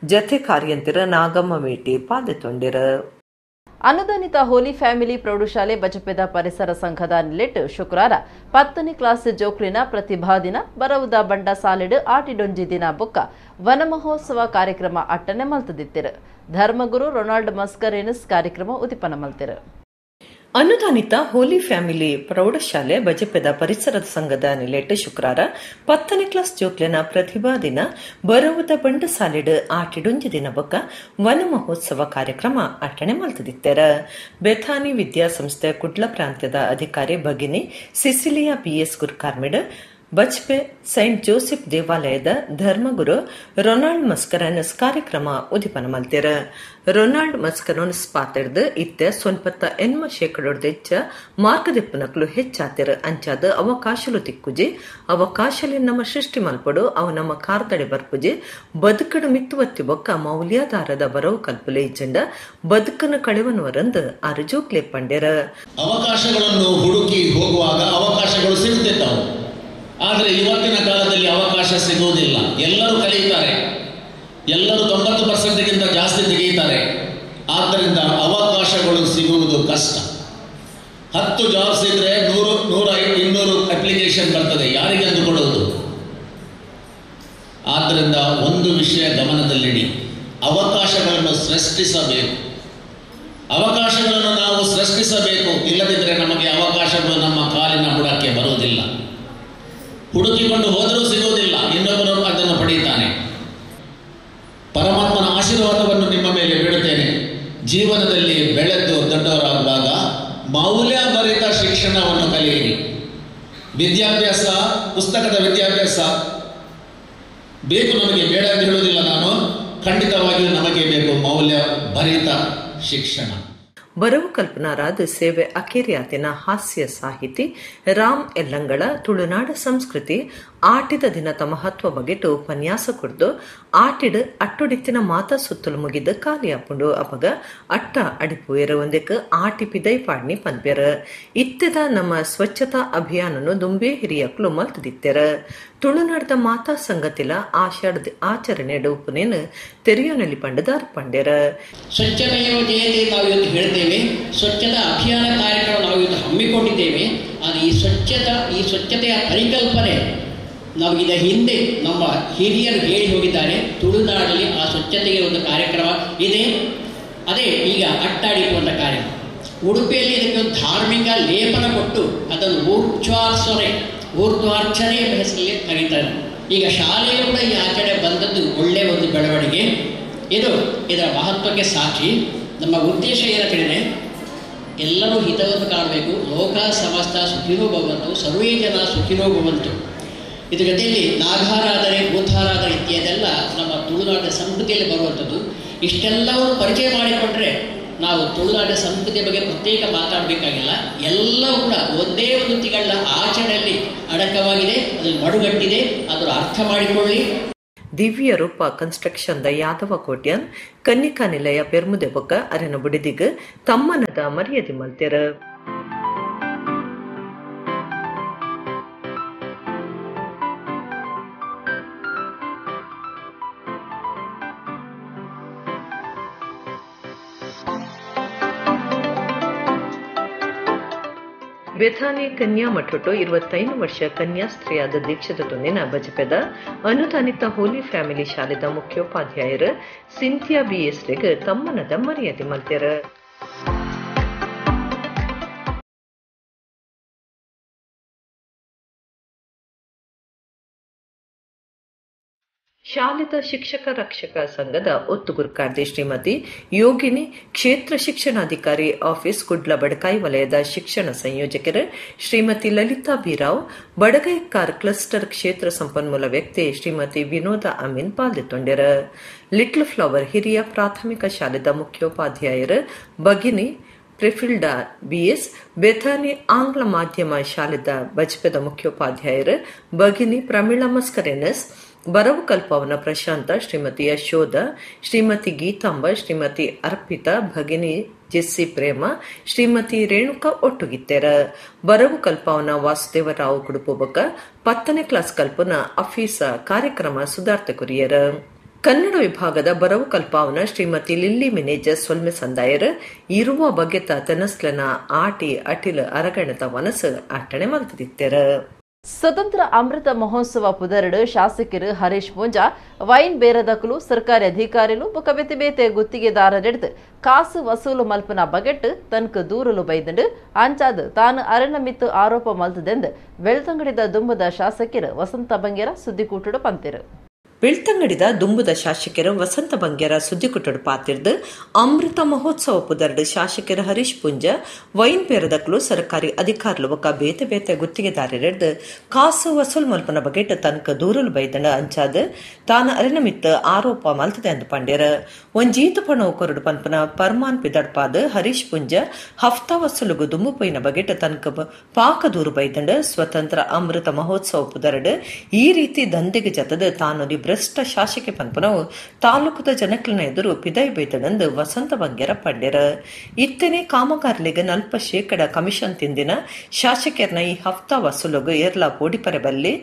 ಜತೆ ಕಾರ್ಯಂತಿರ ನಾಗಮ್ಮ ಮೇಟಿ ಪಾಲ್ಗೊಂಡಿರ. ಅನುದಾನಿತ ಹೋಲಿ ಫ್ಯಾಮಿಲಿ ಪ್ರೌಢಶಾಲೆ ಬಜಪೆದ ಪರಿಸರ ಸಂಘದ ನಿಲೆಟ್ ಶುಕ್ರವಾರ 10ನೇ ಕ್ಲಾಸ್ ಜೋಕ್ಲಿನ ಪ್ರತಿಭಾ ದಿನ ಬರವುದ ಬಂಡ ಸಾಲಿಡ್ ಆಟಿಡೊಂಜಿ ದಿನ ಬೊಕ್ಕ ವನ ಮಹೋತ್ಸವ ಕಾರ್ಯಕ್ರಮ ಅಟ್ಟನೆ ಮಲ್ತದಿತ್ತಿರು. ಧರ್ಮಗುರು ರೊನಾಲ್ಡ್ ಮಸ್ಕರೇನಸ್ ಕಾರ್ಯಕ್ರಮ ಉದಿಪನ ಮಲ್ತಿರು. ಅನುದಾನಿತ ಹೋಲಿ ಫ್ಯಾಮಿಲಿ ಪ್ರೌಢಶಾಲೆ ಬಜಪೆದ ಪರಿಸರದ ಸಂಘದ ನಿಲೆಟ್ ಶುಕ್ರವಾರ 10ನೇ ಕ್ಲಾಸ್ ಜೋಕ್ಲೆನ ಪ್ರತಿಭಾ ದಿನ ಬರವುದ ಬಂಡ ಸಾಲಿಡ್ ಆಟಿಡೊಂಜಿ ದಿನ ಬೊಕ್ಕ ವನ ಮಹೋತ್ಸವ ಕಾರ್ಯಕ್ರಮ ಅಟ್ಟಣೆ ಮಲ್ತದಿತ್ತೆರ. ಬೆಥಾನಿ ವಿದ್ಯಾಸಂಸ್ಥೆ ಕುಡ್ಲ ಪ್ರಾಂತ್ಯದ ಅಧಿಕಾರಿ ಭಗಿನಿ ಸಿಸಿಲಿಯಾ ಬಿಎಸ್ ಗುರುಕಾರ್ಮಿಡ್ ಬಜ್ಪೆ ಸೈಂಟ್ ಜೋಸೆಫ್ ದೇವಾಲಯದ ಧರ್ಮಗುರು ರೊನಾಲ್ಡ್ ಮಸ್ಕರನಸ್ ಕಾರ್ಯಕ್ರಮ ಉದಿಪನ ಮಲ್ತೆರ. ರೊನಾಲ್ಡ್ ಮಸ್ಕರನಸ್ ಪಾತೆರ್ದು ಇತ್ತೆ 80% ಹೆಚ್ಚ ಮಾರ್ಗದೆಪ್ಪನಕ್ಲು ಹೆಚ್ಚಾತೆರ. ಅಂಚಾದ ಅವಕಾಶಲು ತಿಕ್ಕುಜಿ, ಅವಕಾಶಲಿ ನಮ್ಮ ಸೃಷ್ಟಿ ಮಲ್ಪಡು, ಅವು ನಮ್ಮ ಕಾರ್ದಡೆ ಬರ್ಪುಜಿ, ಬದುಕಡು ಮಿತ್ತುವತ್ತಿ ಬೊಕ್ಕ ಮೌಲ್ಯಾಧಾರದ ಬರವು ಕಲ್ಪಲೆ ಇಜ್ಜಂಡ ಬದುಕನ್ನು ಕಳೆವನುವರಂದು ಆರು ಜೋಕ್ಲೆ ಪಂಡೆರ. ಅವಕಾಶಗಳನ್ನು ಹುಡುಕಿ ಹೋಗುವಾಗ ಅವಕಾಶಗಳು ಸಿಗುತ್ತಿದ್ದವು. ಆದರೆ ಇವತ್ತಿನ ಕಾಲದಲ್ಲಿ ಅವಕಾಶ ಸಿಗುವುದಿಲ್ಲ. ಎಲ್ಲರೂ ಕಲಿಯುತ್ತಾರೆ, ಎಲ್ಲರೂ 90%ಗಿಂತ ಜಾಸ್ತಿ ತೆಗೆಯುತ್ತಾರೆ. ಆದ್ದರಿಂದ ಅವಕಾಶಗಳು ಸಿಗುವುದು ಕಷ್ಟ. 10 ಜಾಬ್ಸ್ ಇದ್ದರೆ 100, 200 ಅಪ್ಲಿಕೇಶನ್ ಬರ್ತದೆ, ಯಾರಿಗೆ ಅಂದುಕೊಳ್ಳುವುದು? ಆದ್ದರಿಂದ ಒಂದು ವಿಷಯ ಗಮನದಲ್ಲಿಡಿ, ಅವಕಾಶಗಳನ್ನು ಸೃಷ್ಟಿಸಬೇಕು. ಅವಕಾಶಗಳನ್ನು ನಾವು ಸೃಷ್ಟಿಸಬೇಕು, ಇಲ್ಲದಿದ್ದರೆ ನಮಗೆ ಅವಕಾಶಗಳು ನಮ್ಮ ಕಾಲಿನ ಬುಡಕ್ಕೆ ಬರುವುದಿಲ್ಲ. ಹುಡುಕಿಕೊಂಡು ಹೋದರೂ ಸಿಗುವುದಿಲ್ಲ, ಇನ್ನೊಬ್ಬರು ಅದನ್ನು ಪಡೆಯುತ್ತಾನೆ. ಪರಮಾತ್ಮನ ಆಶೀರ್ವಾದವನ್ನು ನಿಮ್ಮ ಮೇಲೆ ಬಿಡುತ್ತೇನೆ. ಜೀವನದಲ್ಲಿ ಬೆಳೆದು ದೊಡ್ಡವರಾಗುವಾಗ ಮೌಲ್ಯಭರಿತ ಶಿಕ್ಷಣವನ್ನು ಕಲಿಯಿರಿ. ವಿದ್ಯಾಭ್ಯಾಸ, ಪುಸ್ತಕದ ವಿದ್ಯಾಭ್ಯಾಸ ಬೇಕು ನಮಗೆ, ಬೇಡ ಅಂತ ಹೇಳುವುದಿಲ್ಲ ನಾನು. ಖಂಡಿತವಾಗಿಯೂ ನಮಗೆ ಬೇಕು ಮೌಲ್ಯಭರಿತ ಶಿಕ್ಷಣ. ಬರವು ಕಲ್ಪನಾರಾದ ಸೇವೆ ಅಕೇರಿಯಾತಿನ ಹಾಸ್ಯ ಸಾಹಿತಿ ರಾಮ್ ಎಲ್ಲಂಗಳ ತುಳುನಾಡ ಸಂಸ್ಕೃತಿ ಆಟಿದ ದಿನದ ಮಹತ್ವ ಬಗೆಟು ಉಪನ್ಯಾಸ ಕೊಡ್ದು ಆಟಿಡ್ ಅಟ್ಟೊಡಿತ್ತಿನ ಮಾತಾ ಸುತ್ತಲು ಮುಗಿದ ಕಾಲಿಯಾಪುಂಡು ಅಪಗ ಅಟ್ಟ ಅಡಿಪುಯರ ಒಂದಕ್ಕೆ ಆಟಿ ಪಿದೈ ಪಾಡ್ನಿ ಪನ್ಪೆರ. ಇತ್ತೆದ ನಮ್ಮ ಸ್ವಚ್ಛತಾ ಅಭಿಯಾನನು ದುಂಬೆ ಹಿರಿಯಕ್ಲು ಮಲ್ತದಿತ್ತೆರ. ತುಳುನಾಡದ ಮಾತಾ ಸಂಗತಿಲ ಆಷಾಢದ ಆಚರಣೆ ಉಪನೇನು ತೆರೆಯೋನಲ್ಲಿ ಪಂಡದಾರ್ ಪಂಡೆರ. ಸ್ವಚ್ಛತೆಯೋ ಜಯತೆ ನಾವು ಇವತ್ತು ಹೇಳ್ತೇವೆ. ಸ್ವಚ್ಛತಾ ಅಭಿಯಾನ ಕಾರ್ಯಕ್ರಮ ನಾವು ಇವತ್ತು ಹಮ್ಮಿಕೊಂಡಿದ್ದೇವೆ. ಆದರೆ ಈ ಸ್ವಚ್ಛತೆಯ ಪರಿಕಲ್ಪನೆ ನಾವು ಇದರ ಹಿಂದೆ ನಮ್ಮ ಹಿರಿಯರು ಹೇಳಿ ಹೋಗಿದ್ದಾರೆ. ತುಳುನಾಡಲ್ಲಿ ಆ ಸ್ವಚ್ಛತೆಗೆ ಒಂದು ಕಾರ್ಯಕ್ರಮ ಇದೆ, ಅದೇ ಈಗ ಅಟ್ಟಾಡಿಸುವಂಥ ಕಾರ್ಯ. ಉಡುಪಿಯಲ್ಲಿ ಇದಕ್ಕೆ ಒಂದು ಧಾರ್ಮಿಕ ಲೇಪನ ಕೊಟ್ಟು ಅದನ್ನು ಊರ್ಧ್ವಾರ್ಚನೆ ಎಂಬ ಹೆಸರಲ್ಲಿ ಕರೀತಾರೆ. ಈಗ ಶಾಲೆಯು ಕೂಡ ಈ ಆಚರಣೆ ಬಂದದ್ದು ಒಳ್ಳೆಯ ಒಂದು ಬೆಳವಣಿಗೆ. ಇದು ಇದರ ಮಹತ್ವಕ್ಕೆ ಸಾಕ್ಷಿ. ನಮ್ಮ ಉದ್ದೇಶ ಏನಂತ ಹೇಳಿದರೆ ಎಲ್ಲರೂ ಹಿತವನ್ನು ಕಾಣಬೇಕು. ಲೋಕ ಸಮಸ್ತ ಸುಖಿನೋ ಭವಂತು, ಸರ್ವೇ ಜನ ಸುಖಿನೋ ಭವಂತು. ಇದರ ಜೊತೆಯಲ್ಲಿ ನಾಗಾರಾಧನೆ, ಭೂತಾರಾಧನೆ ಇತ್ಯಾದೆಲ್ಲ ನಮ್ಮ ತುಳುನಾಡಿನ ಸಂಸ್ಕೃತಿಯಲ್ಲಿ ಬರುವಂಥದ್ದು. ಇಷ್ಟೆಲ್ಲವನ್ನು ಪರಿಚಯ ಮಾಡಿಕೊಂಡ್ರೆ ನಾವು ತುಳುನಾಡಿನ ಸಂಸ್ಕೃತಿಯ ಬಗ್ಗೆ ಪ್ರತ್ಯೇಕ ಮಾತಾಡಬೇಕಾಗಿಲ್ಲ. ಎಲ್ಲವೂ ಕೂಡ ಒಂದೇ ಒಂದು ತಿಂಗಳ ಆಚರಣೆಯಲ್ಲಿ ಅಡಕವಾಗಿದೆ, ಅದನ್ನು ಮಡುಗಟ್ಟಿದೆ. ಅದರ ಅರ್ಥ ಮಾಡಿಕೊಳ್ಳಿ. ದಿವ್ಯ ರೂಪ construction the Yadava Kotian Kanyaka ನಿಲಯ ಪೆರ್ಮುದೆ ಬೊಕ್ಕ ಅರೆನ ಬುಡಿದಿಗ್ ತಮ್ಮನದ ಮರ್ಯಾದೆ ಮಲ್ತೆರ. ಬೆಥಾನಿ ಕನ್ಯಾ ಮಠೊಟ್ಟು 25 ವರ್ಷ ಕನ್ಯಾಸ್ತ್ರೀಯಾದ ದೀಕ್ಷಿತ ತೊಂದಿನ ಬಜಪೆದ ಅನುದಾನಿತ ಹೋಲಿ ಫ್ಯಾಮಿಲಿ ಶಾಲೆದ ಮುಖ್ಯೋಪಾಧ್ಯಾಯರು ಸಿಂಥಿಯಾ ಬಿಎಸ್ ರೆಗ್ ತಮ್ಮನದ ಮರ್ಯಾದೆ ಮಲ್ತೆರ. ಶಾಲೆದ ಶಿಕ್ಷಕ ರಕ್ಷಕ ಸಂಘದ ಒತ್ತು ಗುರುಕಾರ್ದಿ ಶ್ರೀಮತಿ ಯೋಗಿನಿ, ಕ್ಷೇತ್ರ ಶಿಕ್ಷಣಾಧಿಕಾರಿ ಆಫೀಸ್ ಕುಡ್ಲ ಬಡಕಾಯಿ ವಲಯದ ಶಿಕ್ಷಣ ಸಂಯೋಜಕರು ಶ್ರೀಮತಿ ಲಲಿತಾ ಬಿರಾವ್, ಬಡಗೈ ಕಾರ್ ಕ್ಲಸ್ಟರ್ ಕ್ಷೇತ್ರ ಸಂಪನ್ಮೂಲ ವ್ಯಕ್ತಿ ಶ್ರೀಮತಿ ವಿನೋದ ಅಮೀನ್ ಪಾಲ್ಗೊಂಡರು. ಲಿಟ್ಲ್ ಫ್ಲವರ್ ಹಿರಿಯ ಪ್ರಾಥಮಿಕ ಶಾಲೆದ ಮುಖ್ಯೋಪಾಧ್ಯಾಯರು ಭಗಿನಿ ಪ್ರಿಫಿಲ್ಡಾ ಬಿಎಸ್, ಬೆಥಾನಿ ಆಂಗ್ಲ ಮಾಧ್ಯಮ ಶಾಲೆದ ಬಜ್ಪೆದ ಮುಖ್ಯೋಪಾಧ್ಯಾಯರು ಭಗಿನಿ ಪ್ರಮೀಳಾ ಮಸ್ಕರೇನಸ್, ಬರವು ಕಲ್ಪವನ ಪ್ರಶಾಂತ, ಶ್ರೀಮತಿ ಯಶೋಧ, ಶ್ರೀಮತಿ ಗೀತಾಂಬ, ಶ್ರೀಮತಿ ಅರ್ಪಿತಾ, ಭಗಿನಿ ಜೆಸ್ಸಿ ಪ್ರೇಮ, ಶ್ರೀಮತಿ ರೇಣುಕಾ ಒಟ್ಟುಗಿತ್ತೆರ. ಬರವು ಕಲ್ಪವನ ವಾಸುದೇವರಾವ್ ಕುಡುಪುಬಕ 10ನೇ ಕ್ಲಾಸ್ ಕಲ್ಪನ ಅಫೀಸ ಕಾರ್ಯಕ್ರಮ ಸುಧಾರ್ಥ ಕುರಿಯರ. Kannada ವಿಭಾಗದ ಬರವು ಕಲ್ಪಾವನ ಶ್ರೀಮತಿ ಲಿಲ್ಲಿ ಮಿನೇಜರ್ ಸೊಲ್ಮೆ ಸಂದಾಯರ್ ಇರುವ ಬಗೆತ ತೆನಸ್ಲನ ಆಟಿ ಅಟಿಲ್ ಅರಗಣತ ಮನಸ್ಸು ಅಟ್ಟಣೆ ಮಲ್ತದಿತ್ತೆರ. ಸ್ವತಂತ್ರ ಅಮೃತ ಮಹೋತ್ಸವ ಪುದರಡು ಶಾಸಕರು ಹರೀಶ್ ಪೂಂಜಾ ವೈನ್ ಬೇರದಕಲು ಸರ್ಕಾರಿ ಅಧಿಕಾರಿಲು ಬೊಕ ಬೇತೆ ಬೇತೆ ಗುತ್ತಿಗೆದಾರರೆಡ್ದು ಕಾಸು ವಸೂಲು ಮಲ್ಪನ ಬಗೆಟ್ ತನ್ಕ ದೂರಲು ಬೈದಂಡು ಅಂಚಾದ್ ತಾನು ಅರಣ್ಯ ಮಿತ್ತು ಆರೋಪ ಮಲ್ತದೆಂದು ಬೆಳ್ತಂಗಡಿದ ದುಂಬದ ಶಾಸಕರು ವಸಂತ ಬಂಗೇರ ಸುದ್ದಿಕೂಟಡು ಪಂತೆರು. ಬೆಳ್ತಂಗಡಿದ ದುಂಬುದ ಶಾಸಕರು ವಸಂತ ಬಂಗೇರ ಸುದ್ದಿಕುಟಡು ಪಾತಿರ್ದು ಅಮೃತ ಮಹೋತ್ಸವ ಪುದರ್ಡು ಶಾಸಕರು ಹರೀಶ್ ಪೂಂಜಾ ವೈನ್ ಪೇರದಕ್ಲು ಸರ್ಕಾರಿ ಅಧಿಕಾರಿಲು ಬೊಕ ಬೇತೆ ಬೇತೆ ಗುತ್ತಿಗೆದಾರರೆಡ್ದು ಕಾಸು ವಸೂಲ್ ಮಲ್ಪನ ಬಗೆಟ್ ತನಕ ದೂರಲು ಬೈದಂಡ ಅಂಚಾದ್ ತಾನು ಅರಿನಮಿತ್ತ ಆರೋಪ ಮಲ್ತದೆ ಅಂದು ಪಂಡ್ಯರ. ಒಂಜೀತು ಪಣವು ಕೊರಡು ಪನ್ಪನ ಪರ್ಮಾನ್ ಪಿದಡ್ಪಾದ್ ಹರೀಶ್ ಪೂಂಜಾ ಹಫ್ತಾ ವಸೂಲುಗು ದುಂಬು ಪೋಯಿನ ಬಗೆಟ್ ತನಕ ಪಾಕ ದೂರು ಬೈದಂಡ ಸ್ವತಂತ್ರ ಅಮೃತ ಮಹೋತ್ಸವ ಪುದರ್ಡು ಈ ರೀತಿ ದಂಧೆಗೆ ಜತದ ತಾನು ಭ್ರಷ್ಟ ಶಾಸಕೆ ಪನ್ಪನವು ತಾಲೂಕುದ ಜನಕ್ಲನ ಎದುರು ಪಿದೈ ಬೈತಡಂದು ವಸಂತ ಬಂಗೇರ ಪಂಡ್ಯರ. ಇತ್ತನೆ ಕಾಮಗಾರಲಿಗೆ 40% ಕಮಿಷನ್ ತಿಂದಿನ ಶಾಸಕರ್ನ ಈ ಹಫ್ತಾ ವಸೂಲುಗು ಏರ್ಲಾ ಪೋಡಿಪರೆ ಬಲ್ಲಿ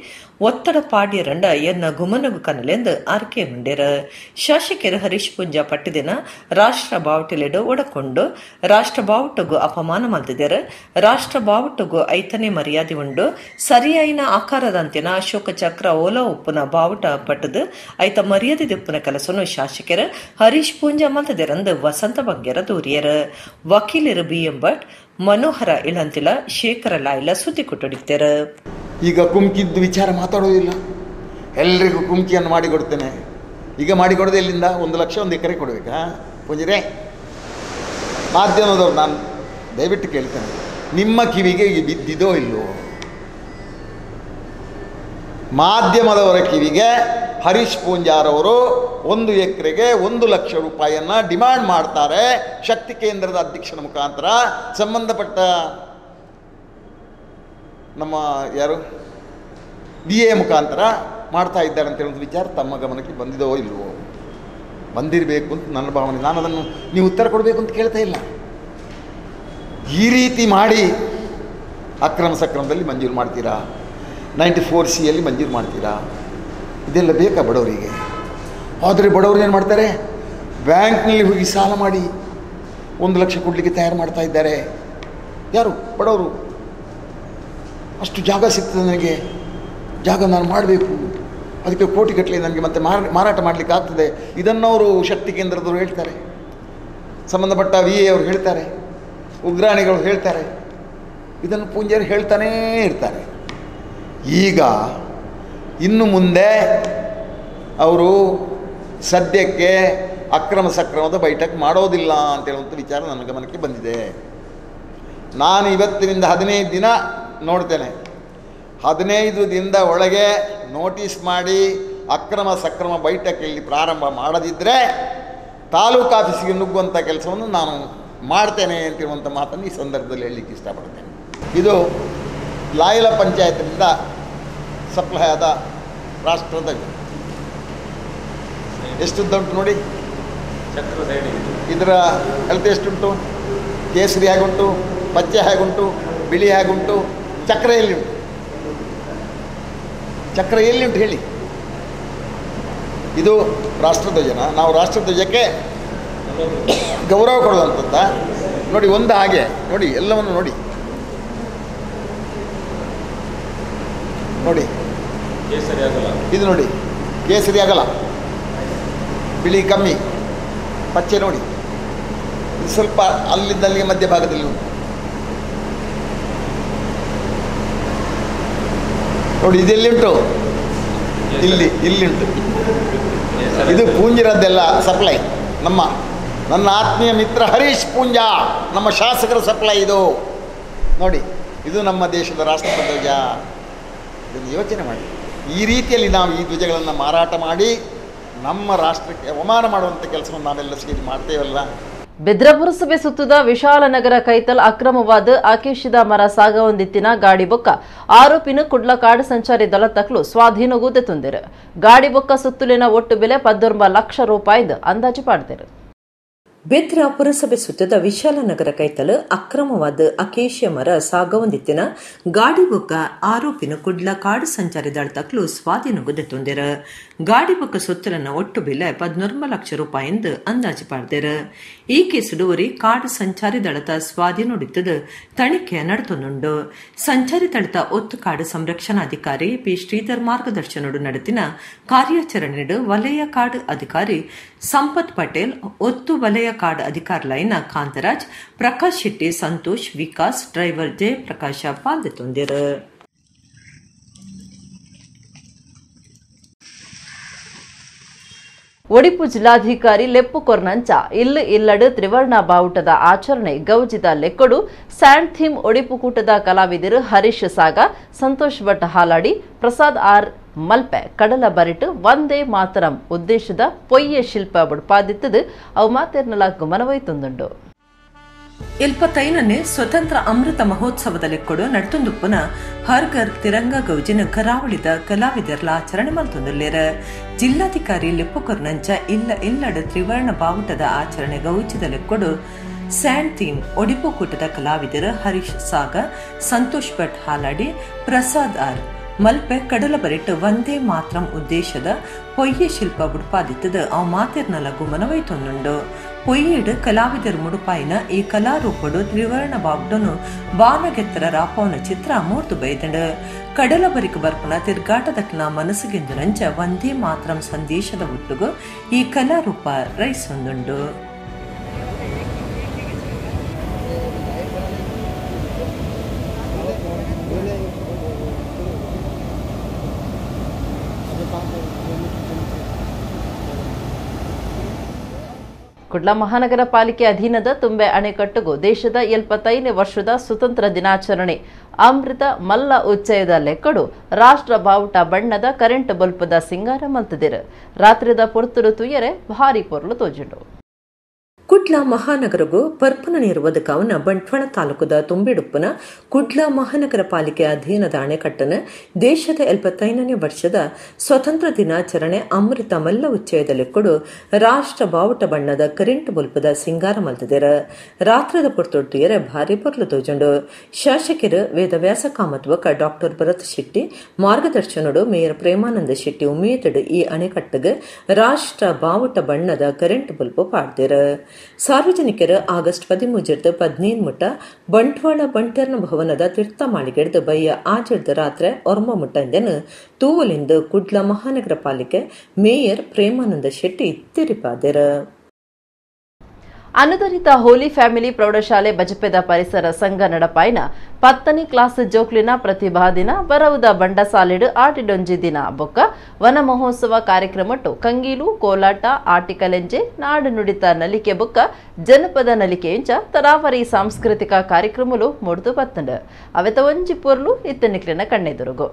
ಒತ್ತಡ ಪಾಡ್ಯರಂಡ ಎನ್ನ ಗುಮನಗು ಕನಲೆಂದು ಆರ್ಕೆ ಮುಂಡ್ಯರ. ಶಾಸಕರು ಹರೀಶ್ ಪೂಂಜಾ ಪಟ್ಟಿದಿನ ರಾಷ್ಟ್ರ ಬಾವುಟಲೆಡು ಒಡಕೊಂಡು ರಾಷ್ಟ್ರ ಬಾವುಟಗು ಅಪಮಾನ ಮಲ್ತಿದ್ದರು. ರಾಷ್ಟ್ರ ಬಾವುಟಗು ಐತನೇ ಮರ್ಯಾದೆ ಉಂಡು ಸರಿಯಾಯಿನ ಆಕಾರದಂತಿನ ಅಶೋಕ ಚಕ್ರ ಓಲಾ ಉಪ್ಪುನ ಬಾವುಟ ಪಟ್ಟದು ಐತ ಮರ್ಯಾದೆ ದಿಪ್ಪುನ ಕೆಲಸನು ಶಾಸಕರು ಹರೀಶ್ ಪೂಂಜಾ ಮಲ್ತದೆರಂದು ವಸಂತ ಬಂಗೇರ ದೂರಿಯರು. ವಕೀಲರು ಬಿ.ಎಂ. ಭಟ್, ಮನೋಹರ ಇಳಂತಿಲ, ಶೇಖರ ಲಾಯ್ಲ ಸುದ್ದಿ ಕೊಟ್ಟಿದ್ದಾರೆ. ಈಗ ಕುಮ್ಕಿದ್ದು ವಿಚಾರ ಮಾತಾಡೋದಿಲ್ಲ, ಎಲ್ರಿಗೂ ಕುಮ್ಕಿಯನ್ನು ಮಾಡಿಕೊಡ್ತೇನೆ. ಈಗ ಮಾಡಿಕೊಡೋದು ಎಲ್ಲಿಂದ? 1 ಲಕ್ಷ 1 ಎಕರೆ ಕೊಡಬೇಕಾ ಪೂಂಜರೇ? ಮಾಧ್ಯಮದವ್ರು ನಾನು ದಯವಿಟ್ಟು ಕೇಳ್ತೇನೆ, ನಿಮ್ಮ ಕಿವಿಗೆ ಬಿದ್ದಿದೋ ಇಲ್ಲವೋ? ಮಾಧ್ಯಮದವರ ಕಿವಿಗೆ ಹರೀಶ್ ಪೂಂಜಾರವರು 1 ಎಕರೆಗೆ 1 ಲಕ್ಷ ರೂಪಾಯಿಯನ್ನು ಡಿಮ್ಯಾಂಡ್ ಮಾಡ್ತಾರೆ ಶಕ್ತಿ ಕೇಂದ್ರದ ಅಧ್ಯಕ್ಷನ ಮುಖಾಂತರ. ಸಂಬಂಧಪಟ್ಟ ನಮ್ಮ ಯಾರು ಡಿ ಎ ಮುಖಾಂತರ ಮಾಡ್ತಾ ಇದ್ದಾರೆ ಅಂತ ಹೇಳೋದು ವಿಚಾರ ತಮ್ಮ ಗಮನಕ್ಕೆ ಬಂದಿದೋ ಇಲ್ವೋ? ಬಂದಿರಬೇಕು ಅಂತ ನನ್ನ ಭಾವನೆ. ನಾನು ಅದನ್ನು ನೀವು ಉತ್ತರ ಕೊಡಬೇಕು ಅಂತ ಕೇಳ್ತಾ ಇಲ್ಲ. ಈ ರೀತಿ ಮಾಡಿ ಅಕ್ರಮ ಸಕ್ರಮದಲ್ಲಿ ಮಂಜೂರು ಮಾಡ್ತೀರಾ, 94C ಮಂಜೂರು ಮಾಡ್ತೀರಾ, ಇದೆಲ್ಲ ಬೇಕಾ ಬಡವರಿಗೆ? ಆದರೆ ಬಡವರು ಏನು ಮಾಡ್ತಾರೆ? ಬ್ಯಾಂಕ್ನಲ್ಲಿ ಹೋಗಿ ಸಾಲ ಮಾಡಿ 1 ಲಕ್ಷ ಕೊಡಲಿಕ್ಕೆ ತಯಾರು ಮಾಡ್ತಾ ಇದ್ದಾರೆ. ಯಾರು? ಬಡವರು. ಅಷ್ಟು ಜಾಗ ಸಿಗ್ತದೆ ನನಗೆ, ಜಾಗ ನಾನು ಮಾಡಬೇಕು, ಅದಕ್ಕೆ ಕೋಟಿಗಟ್ಟಲೆ ನನಗೆ ಮತ್ತೆ ಮಾರಾಟ ಮಾಡಲಿಕ್ಕೆ ಆಗ್ತದೆ. ಇದನ್ನವರು ಶಕ್ತಿ ಕೇಂದ್ರದವರು ಹೇಳ್ತಾರೆ, ಸಂಬಂಧಪಟ್ಟ ವಿ ಎ ಅವರು ಹೇಳ್ತಾರೆ, ಉಗ್ರಾಣಿಗಳು ಹೇಳ್ತಾರೆ, ಇದನ್ನು ಪೂಂಜಾರಿ ಹೇಳ್ತಾನೇ ಇರ್ತಾರೆ. ಈಗ ಇನ್ನು ಮುಂದೆ ಅವರು ಸದ್ಯಕ್ಕೆ ಅಕ್ರಮ ಸಕ್ರಮದ ಬೈಠಕ್ ಮಾಡೋದಿಲ್ಲ ಅಂತೇಳುವಂಥ ವಿಚಾರ ನನ್ನ ಗಮನಕ್ಕೆ ಬಂದಿದೆ. ನಾನು ಇವತ್ತಿನಿಂದ 15 ದಿನ ನೋಡ್ತೇನೆ. 15 ದಿನದ ಒಳಗೆ ನೋಟಿಸ್ ಮಾಡಿ ಅಕ್ರಮ ಸಕ್ರಮ ಬೈಠಕ್ ಇಲ್ಲಿ ಪ್ರಾರಂಭ ಮಾಡದಿದ್ದರೆ ತಾಲೂಕು ಆಫೀಸಿಗೆ ನುಗ್ಗುವಂಥ ಕೆಲಸವನ್ನು ನಾನು ಮಾಡ್ತೇನೆ ಅಂತಿರುವಂಥ ಮಾತನ್ನು ಈ ಸಂದರ್ಭದಲ್ಲಿ ಹೇಳಲಿಕ್ಕೆ ಇಷ್ಟಪಡ್ತೇನೆ. ಇದು ಲಾಯಲ ಪಂಚಾಯತ್ನಿಂದ ಸಪ್ಲೈ ಆದ ರಾಷ್ಟ್ರದ ಎಷ್ಟುದ್ದುಂಟು ನೋಡಿ, ಇದರ ಅಳತೆ ಎಷ್ಟುಂಟು, ಕೇಸರಿ ಹೇಗುಂಟು, ಪಚ್ಚೆ ಹೇಗುಂಟು, ಬಿಳಿ ಹೇಗುಂಟು, ಚಕ್ರ ಎಲ್ಲಿ ಉಂಟು, ಚಕ್ರ ಎಲ್ಲಿ ಉಂಟು ಹೇಳಿ. ಇದು ರಾಷ್ಟ್ರಧ್ವಜನ, ನಾವು ರಾಷ್ಟ್ರಧ್ವಜಕ್ಕೆ ಗೌರವ ಕೊಡುವಂಥದ್ದ ನೋಡಿ. ಒಂದು ಹಾಗೆ ನೋಡಿ, ಎಲ್ಲವನ್ನು ನೋಡಿ ನೋಡಿ, ಇದು ನೋಡಿ ಕೇಸರಿ ಆಗಲ್ಲ, ಬಿಳಿ ಕಮ್ಮಿ, ಪಚ್ಚೆ ನೋಡಿ, ಇದು ಸ್ವಲ್ಪ ಅಲ್ಲಿಂದ ಅಲ್ಲಿಗೆ ಮಧ್ಯಭಾಗದಲ್ಲಿ ಉಂಟು ನೋಡಿ. ಇದೆಲ್ಲಿ ಉಂಟು? ಇಲ್ಲಿ ಇಲ್ಲಿಂಟು. ಇದು ಪೂಂಜಿರದ್ದೆಲ್ಲ ಸಪ್ಲೈ. ನಮ್ಮ ನನ್ನ ಆತ್ಮೀಯ ಮಿತ್ರ ಹರೀಶ್ ಪೂಂಜಾ, ನಮ್ಮ ಶಾಸಕರ ಸಪ್ಲೈ ಇದು ನೋಡಿ. ಇದು ನಮ್ಮ ದೇಶದ ರಾಷ್ಟ್ರಧ್ವಜ. ಇದನ್ನು ಯೋಚನೆ ಮಾಡಿ. ಈ ರೀತಿಯಲ್ಲಿ ನಾವು ಈ ಧ್ವಜಗಳನ್ನು ಮಾರಾಟ ಮಾಡಿ ನಮ್ಮ ರಾಷ್ಟ್ರಕ್ಕೆ ಅವಮಾನ ಮಾಡುವಂಥ ಕೆಲಸವನ್ನು ನಾವೆಲ್ಲ ಸೇರಿ ಮಾಡ್ತೇವಲ್ಲ. ಬೆದ್ರ ಪುರಸಭೆ ಸುತ್ತದ ವಿಶಾಲನಗರ ಕೈತಲ್ ಅಕ್ರಮವಾದ ಆಕೇಶಿದ ಮರ ಸಾಗವೊಂದಿತ್ತಿನ ಗಾಡಿ ಬೊಕ್ಕ ಆರೋಪಿನ ಕುಡ್ಲ ಕಾಡು ಸಂಚಾರಿ ದಳ ತಕ್ಲು ಸ್ವಾಧೀನಗೂದೆ ತುಂದಿರು. ಗಾಡಿ ಬೊಕ್ಕ ಸುತ್ತಲಿನ ಒಟ್ಟು ಬೆಲೆ 19 ಲಕ್ಷ ರೂಪಾಯಿ ಅಂದಾಜು ಪಾಡ್ದಿರು. ಬೆದ್ರ ಪುರಸಭೆ ಸುತ್ತದ ವಿಶಾಲನಗರ ಕೈತಲು ಅಕ್ರಮವಾದ ಅಕೇಶಿಯ ಮರ ಸಾಗವಂದಿತ್ತಿನ ಗಾಡಿ ಬೊಕ್ಕ ಆರೋಪಿನ ಕುಡ್ಲ ಕಾಡು ಸಂಚಾರಿ ದಳತಕ್ಲು ಸ್ವಾಧೀನಗೊದೆತ್ತೊಂದಿರ. ಗಾಡಿ ಬೊಕ್ಕ ಸೊತ್ತಲನ್ನ ಒಟ್ಟು ಬೆಲೆ 14 ಲಕ್ಷ ರೂಪಾಯಿ ಎಂದು ಅಂದಾಜು ಪಾಡ್ದೆರ್. ಈ ಕೇಸುಡು ಒರಿ ಕಾಡು ಸಂಚಾರಿ ದಳತ ಸ್ವಾಧೀನೊಡಿತ್ತದು ತನಿಖೆ ನಡೆತೊಂದುಂಡು. ಸಂಚಾರಿ ದಳತ ಒತ್ತು ಕಾಡು ಸಂರಕ್ಷಣಾಧಿಕಾರಿ ಪಿ ಶ್ರೀಧರ್ ಮಾರ್ಗದರ್ಶನಡು ನಡೆತಿನ ಕಾರ್ಯಾಚರಣೆಡು ವಲಯ ಕಾಡು ಅಧಿಕಾರಿ ಸಂಪತ್ ಪಟೇಲ್, ಒತ್ತು ವಲಯ ಕಾಡು ಅಧಿಕಾರಿ ಲೈನ ಕಾಂತರಾಜ್, ಪ್ರಕಾಶ್ ಶೆಟ್ಟಿ, ಸಂತೋಷ್, ವಿಕಾಸ್, ಡ್ರೈವರ್ ಜಯಪ್ರಕಾಶ ಪಾಲ್ದೆತ್ತೊಂದಿರು. ಒಡಿಪು ಜಿಲ್ಲಾಧಿಕಾರಿ ಲೆಪ್ಪು ಕೊರ್ನಂಚ ಇಲ್ಲು ಇಲ್ಲಡು ತ್ರಿವರ್ಣ ಬಾವುಟದ ಆಚರಣೆ ಗೌಜಿದ ಲೆಕ್ಕಡು ಸ್ಯಾಂಡ್ ಥೀಮ್ ಒಡಿಪು ಕೂಟದ ಕಲಾವಿದರು ಹರೀಶ್ ಸಾಗ, ಸಂತೋಷ್ ಭಟ್ ಹಾಲಾಡಿ, ಪ್ರಸಾದ್ ಆರ್ ಮಲ್ಪೆ ಕಡಲ ಬರಿಟು ವಂದೇ ಮಾತರಂ ಉದ್ದೇಶದ ಪೊಯ್ಯೆ ಶಿಲ್ಪ ಬುಡ್ಪಾದಿತ್ತದು ಅವು ಮಾತೇರ್ನಲ ಗಮನವೈತೊಂದುಂಡು. 75ನೇ ಸ್ವತಂತ್ರ ಅಮೃತ ಮಹೋತ್ಸವದ ಲೆಕ್ಕಡು ನಡ್ತೊಂದುಪ್ಪುನ ಹರ್ ಘರ್ ತಿರಂಗ ಗೌಜಿನ ಕರಾವಳಿದ ಕಲಾವಿದರ್ಲ ಆಚರಣೆ ಮಲ್ತೊಂದುಲ್ಲೆರ್. ಜಿಲ್ಲಾಧಿಕಾರಿ ಲೆಪ್ಪು ಕೊರ್ನಂಚ ಇಲ್ಲ ಇಲ್ಲಡು ತ್ರಿವರ್ಣ ಬಾವುಟದ ಆಚರಣೆ ಗೌಜಿದ ಲೆಕ್ಕಡು ಸ್ಯಾಂಡ್ ಥೀಮ್ ಒಡಿಪು ಕೂಟದ ಕಲಾವಿದರು ಹರೀಶ್ ಸಾಗ, ಸಂತೋಷ್ ಭಟ್ ಹಾಲಾಡಿ, ಪ್ರಸಾದ್ ಆರ್ ಮಲ್ಪೆ ಕಡಲ ಬರಿಟ್ಟು ವಂದೇ ಮಾತ್ರಂ ಉದ್ದೇಶದ ಪೊಯ್ಯೆ ಶಿಲ್ಪ ಬುಡ್ಪಾದಿತ್ತದು ಅವು ಮಾತೆರ್ನಲ ಗುಮನವೈತೊಂದುಂಡು. ಪೊಯ್ಯೆಡು ಕಲಾವಿದರ್ ಮುಡುಪಾಯಿನ ಈ ಕಲಾರೂಪಡು ತ್ರಿವರ್ಣ ಬಾವುಟನು ಬಾನಗೆತ್ತರ ರಾಪವನ ಚಿತ್ರ ಮೂರ್ತು ಬೈದಂಡು. ಕಡಲ ಬರಿಕು ಬರ್ಪುನ ತಿರ್ಗಾಟದಕ್ನ ಮನಸ್ಸುಗೆಂದು ನಂಚ ವಂದೇ ಮಾತ್ರಂ ಸಂದೇಶದ ಒಟ್ಟುಗು ಈ ಕಲಾರೂಪ ರೈಸೊಂದುಂಡು. ಕುಡ್ಲ ಮಹಾನಗರ ಪಾಲಿಕೆ ಅಧೀನದ ತುಂಬೆ ಅಣೆಕಟ್ಟುಗೂ ದೇಶದ 75ನೇ ವರ್ಷದ ಸ್ವತಂತ್ರ ದಿನಾಚರಣೆ ಅಮೃತ ಮಲ್ಲ ಉಚ್ಚಯದ ಲೆಕ್ಕಡು ರಾಷ್ಟ್ರ ಬಾವುಟ ಬಣ್ಣದ ಕರೆಂಟ್ ಬಲ್ಪದ ಸಿಂಗಾರ ಮಲ್ತದಿರು. ರಾತ್ರಿದ ಪೊರ್ತುರು ತುಯರೆ ಭಾರಿ ಪೊರ್ಲು ತೋಜುಂಡು. ಕುಡ್ಲ ಮಹಾನಗರಗೂ ಪರ್ಪನ ನೀರು ಒದಕಾವನ ಬಂಟ್ವಾಳ ತಾಲೂಕುದ ತುಂಬಿಡುಪ್ಪನ ಕುಡ್ಲ ಮಹಾನಗರ ಪಾಲಿಕೆ ಅಧೀನದ ಅಣೆಕಟ್ಟನ ದೇಶದ 75ನೇ ವರ್ಷದ ಸ್ವತಂತ್ರ ದಿನಾಚರಣೆ ಅಮೃತ ಮಲ್ಲ ಉಚ್ಚಯದ ಲೆಕ್ಕಡು ರಾಷ್ಟ್ರ ಬಾವುಟ ಬಣ್ಣದ ಕರೆಂಟ್ ಬಲ್ಪದ ಸಿಂಗಾರ ಮಲ್ತದಿರ. ರಾತ್ರದ ಪೊರ್ತೊಡ್ತಿಯರ ಭಾರಿ ಪೊರ್ಲು ತೋಜುಂಡು. ಶಾಸಕರು ವೇದವ್ಯಾಸ ಕಾಮತ್ ಬೊಕ್ಕ ಡಾಕ್ಟರ್ ಭರತ್ ಶೆಟ್ಟಿ ಮಾರ್ಗದರ್ಶನಡು ಮೇಯರ್ ಪ್ರೇಮಾನಂದ ಶೆಟ್ಟಿ ಉಮೇತಡು ಈ ಅಣೆಕಟ್ಟಗ ರಾಷ್ಟ್ರ ಬಾವುಟ ಬಣ್ಣದ ಕರೆಂಟ್ ಬಲ್ಪು ಪಾಡ್ದಿರ. ಸಾರ್ವಜನಿಕರು ಆಗಸ್ಟ್ 13 15 ಮುಟ್ಟ ಬಂಟ್ವಾಳ ಬಂಟರ್ನ ಭವನದ ತೀರ್ಥ ಮಾಳಿಗೆಡ್ದು ಬಯ್ಯ ಆಜಡ್ದ ರಾತ್ರಿ ಒರ್ಮ ಮುಟ್ಟಂದೆನು ತೂವಲಿಂದು ಕುಡ್ಲ ಮಹಾನಗರ ಪಾಲಿಕೆ ಮೇಯರ್ ಪ್ರೇಮಾನಂದ ಶೆಟ್ಟಿ ತೆರಿಪಾದರು. ಅನುದಾನಿತ ಹೋಲಿ ಫ್ಯಾಮಿಲಿ ಪ್ರೌಢಶಾಲೆ ಬಜಪೆದ ಪರಿಸರ ಸಂಘ ನಡಪಾಯಿನ 10ನೇ ಕ್ಲಾಸ್ ಜೋಕ್ಲಿನ ಪ್ರತಿಭಾ ದಿನ ಬರವುದ ಬಂಡಸಾಲಿಡು ಆಟಿಡೊಂಜಿ ದಿನ ಬೊಕ್ಕ ವನ ಮಹೋತ್ಸವ ಕಾರ್ಯಕ್ರಮಟ್ಟು ಕಂಗೀಲು ಕೋಲಾಟ ಆಟಿಕಲೆಂಜೆ ನಾಡು ನುಡಿತ ನಲಿಕೆ ಬೊಕ್ಕ ಜನಪದ ನಲಿಕೆ ಇಂಚ ತರಾವರಿ ಸಾಂಸ್ಕೃತಿಕ ಕಾರ್ಯಕ್ರಮಲು ಮೂಡ್ದು ಬತ್ತಂಡು. ಅವೆತ ಒಂಜಿ ಪೊರ್ಲು ಇತ್ತನಿಕ್ಲಿನ ಕಣ್ಣೆದುರುಗು.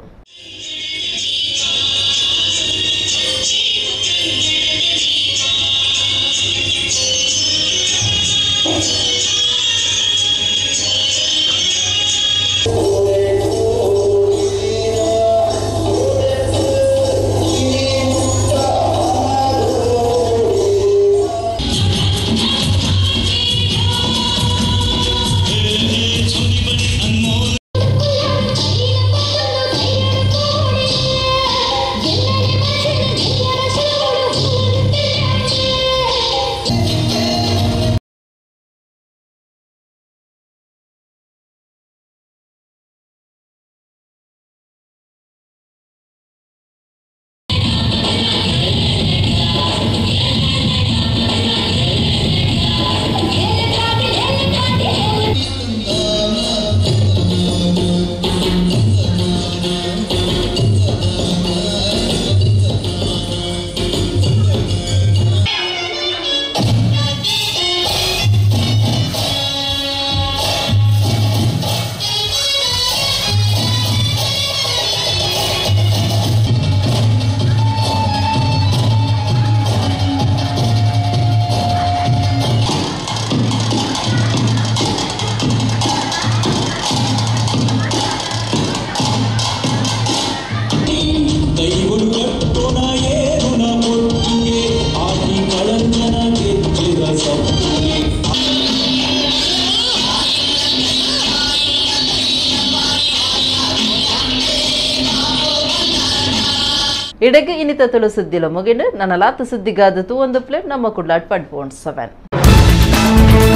ಇಡೆಗೆ ಇನ್ನಿತ ತುಳು ಸುದ್ದಿಲ ಮುಗಿಂಡು. ನನ್ನಲಾತ ಸುದ್ದಿಗಾದ ತೂ ಒಂದು ಪ್ಲೇಟ್ ನಮ್ಮ ಕುಡ್ಲಾಟ್ 1.7.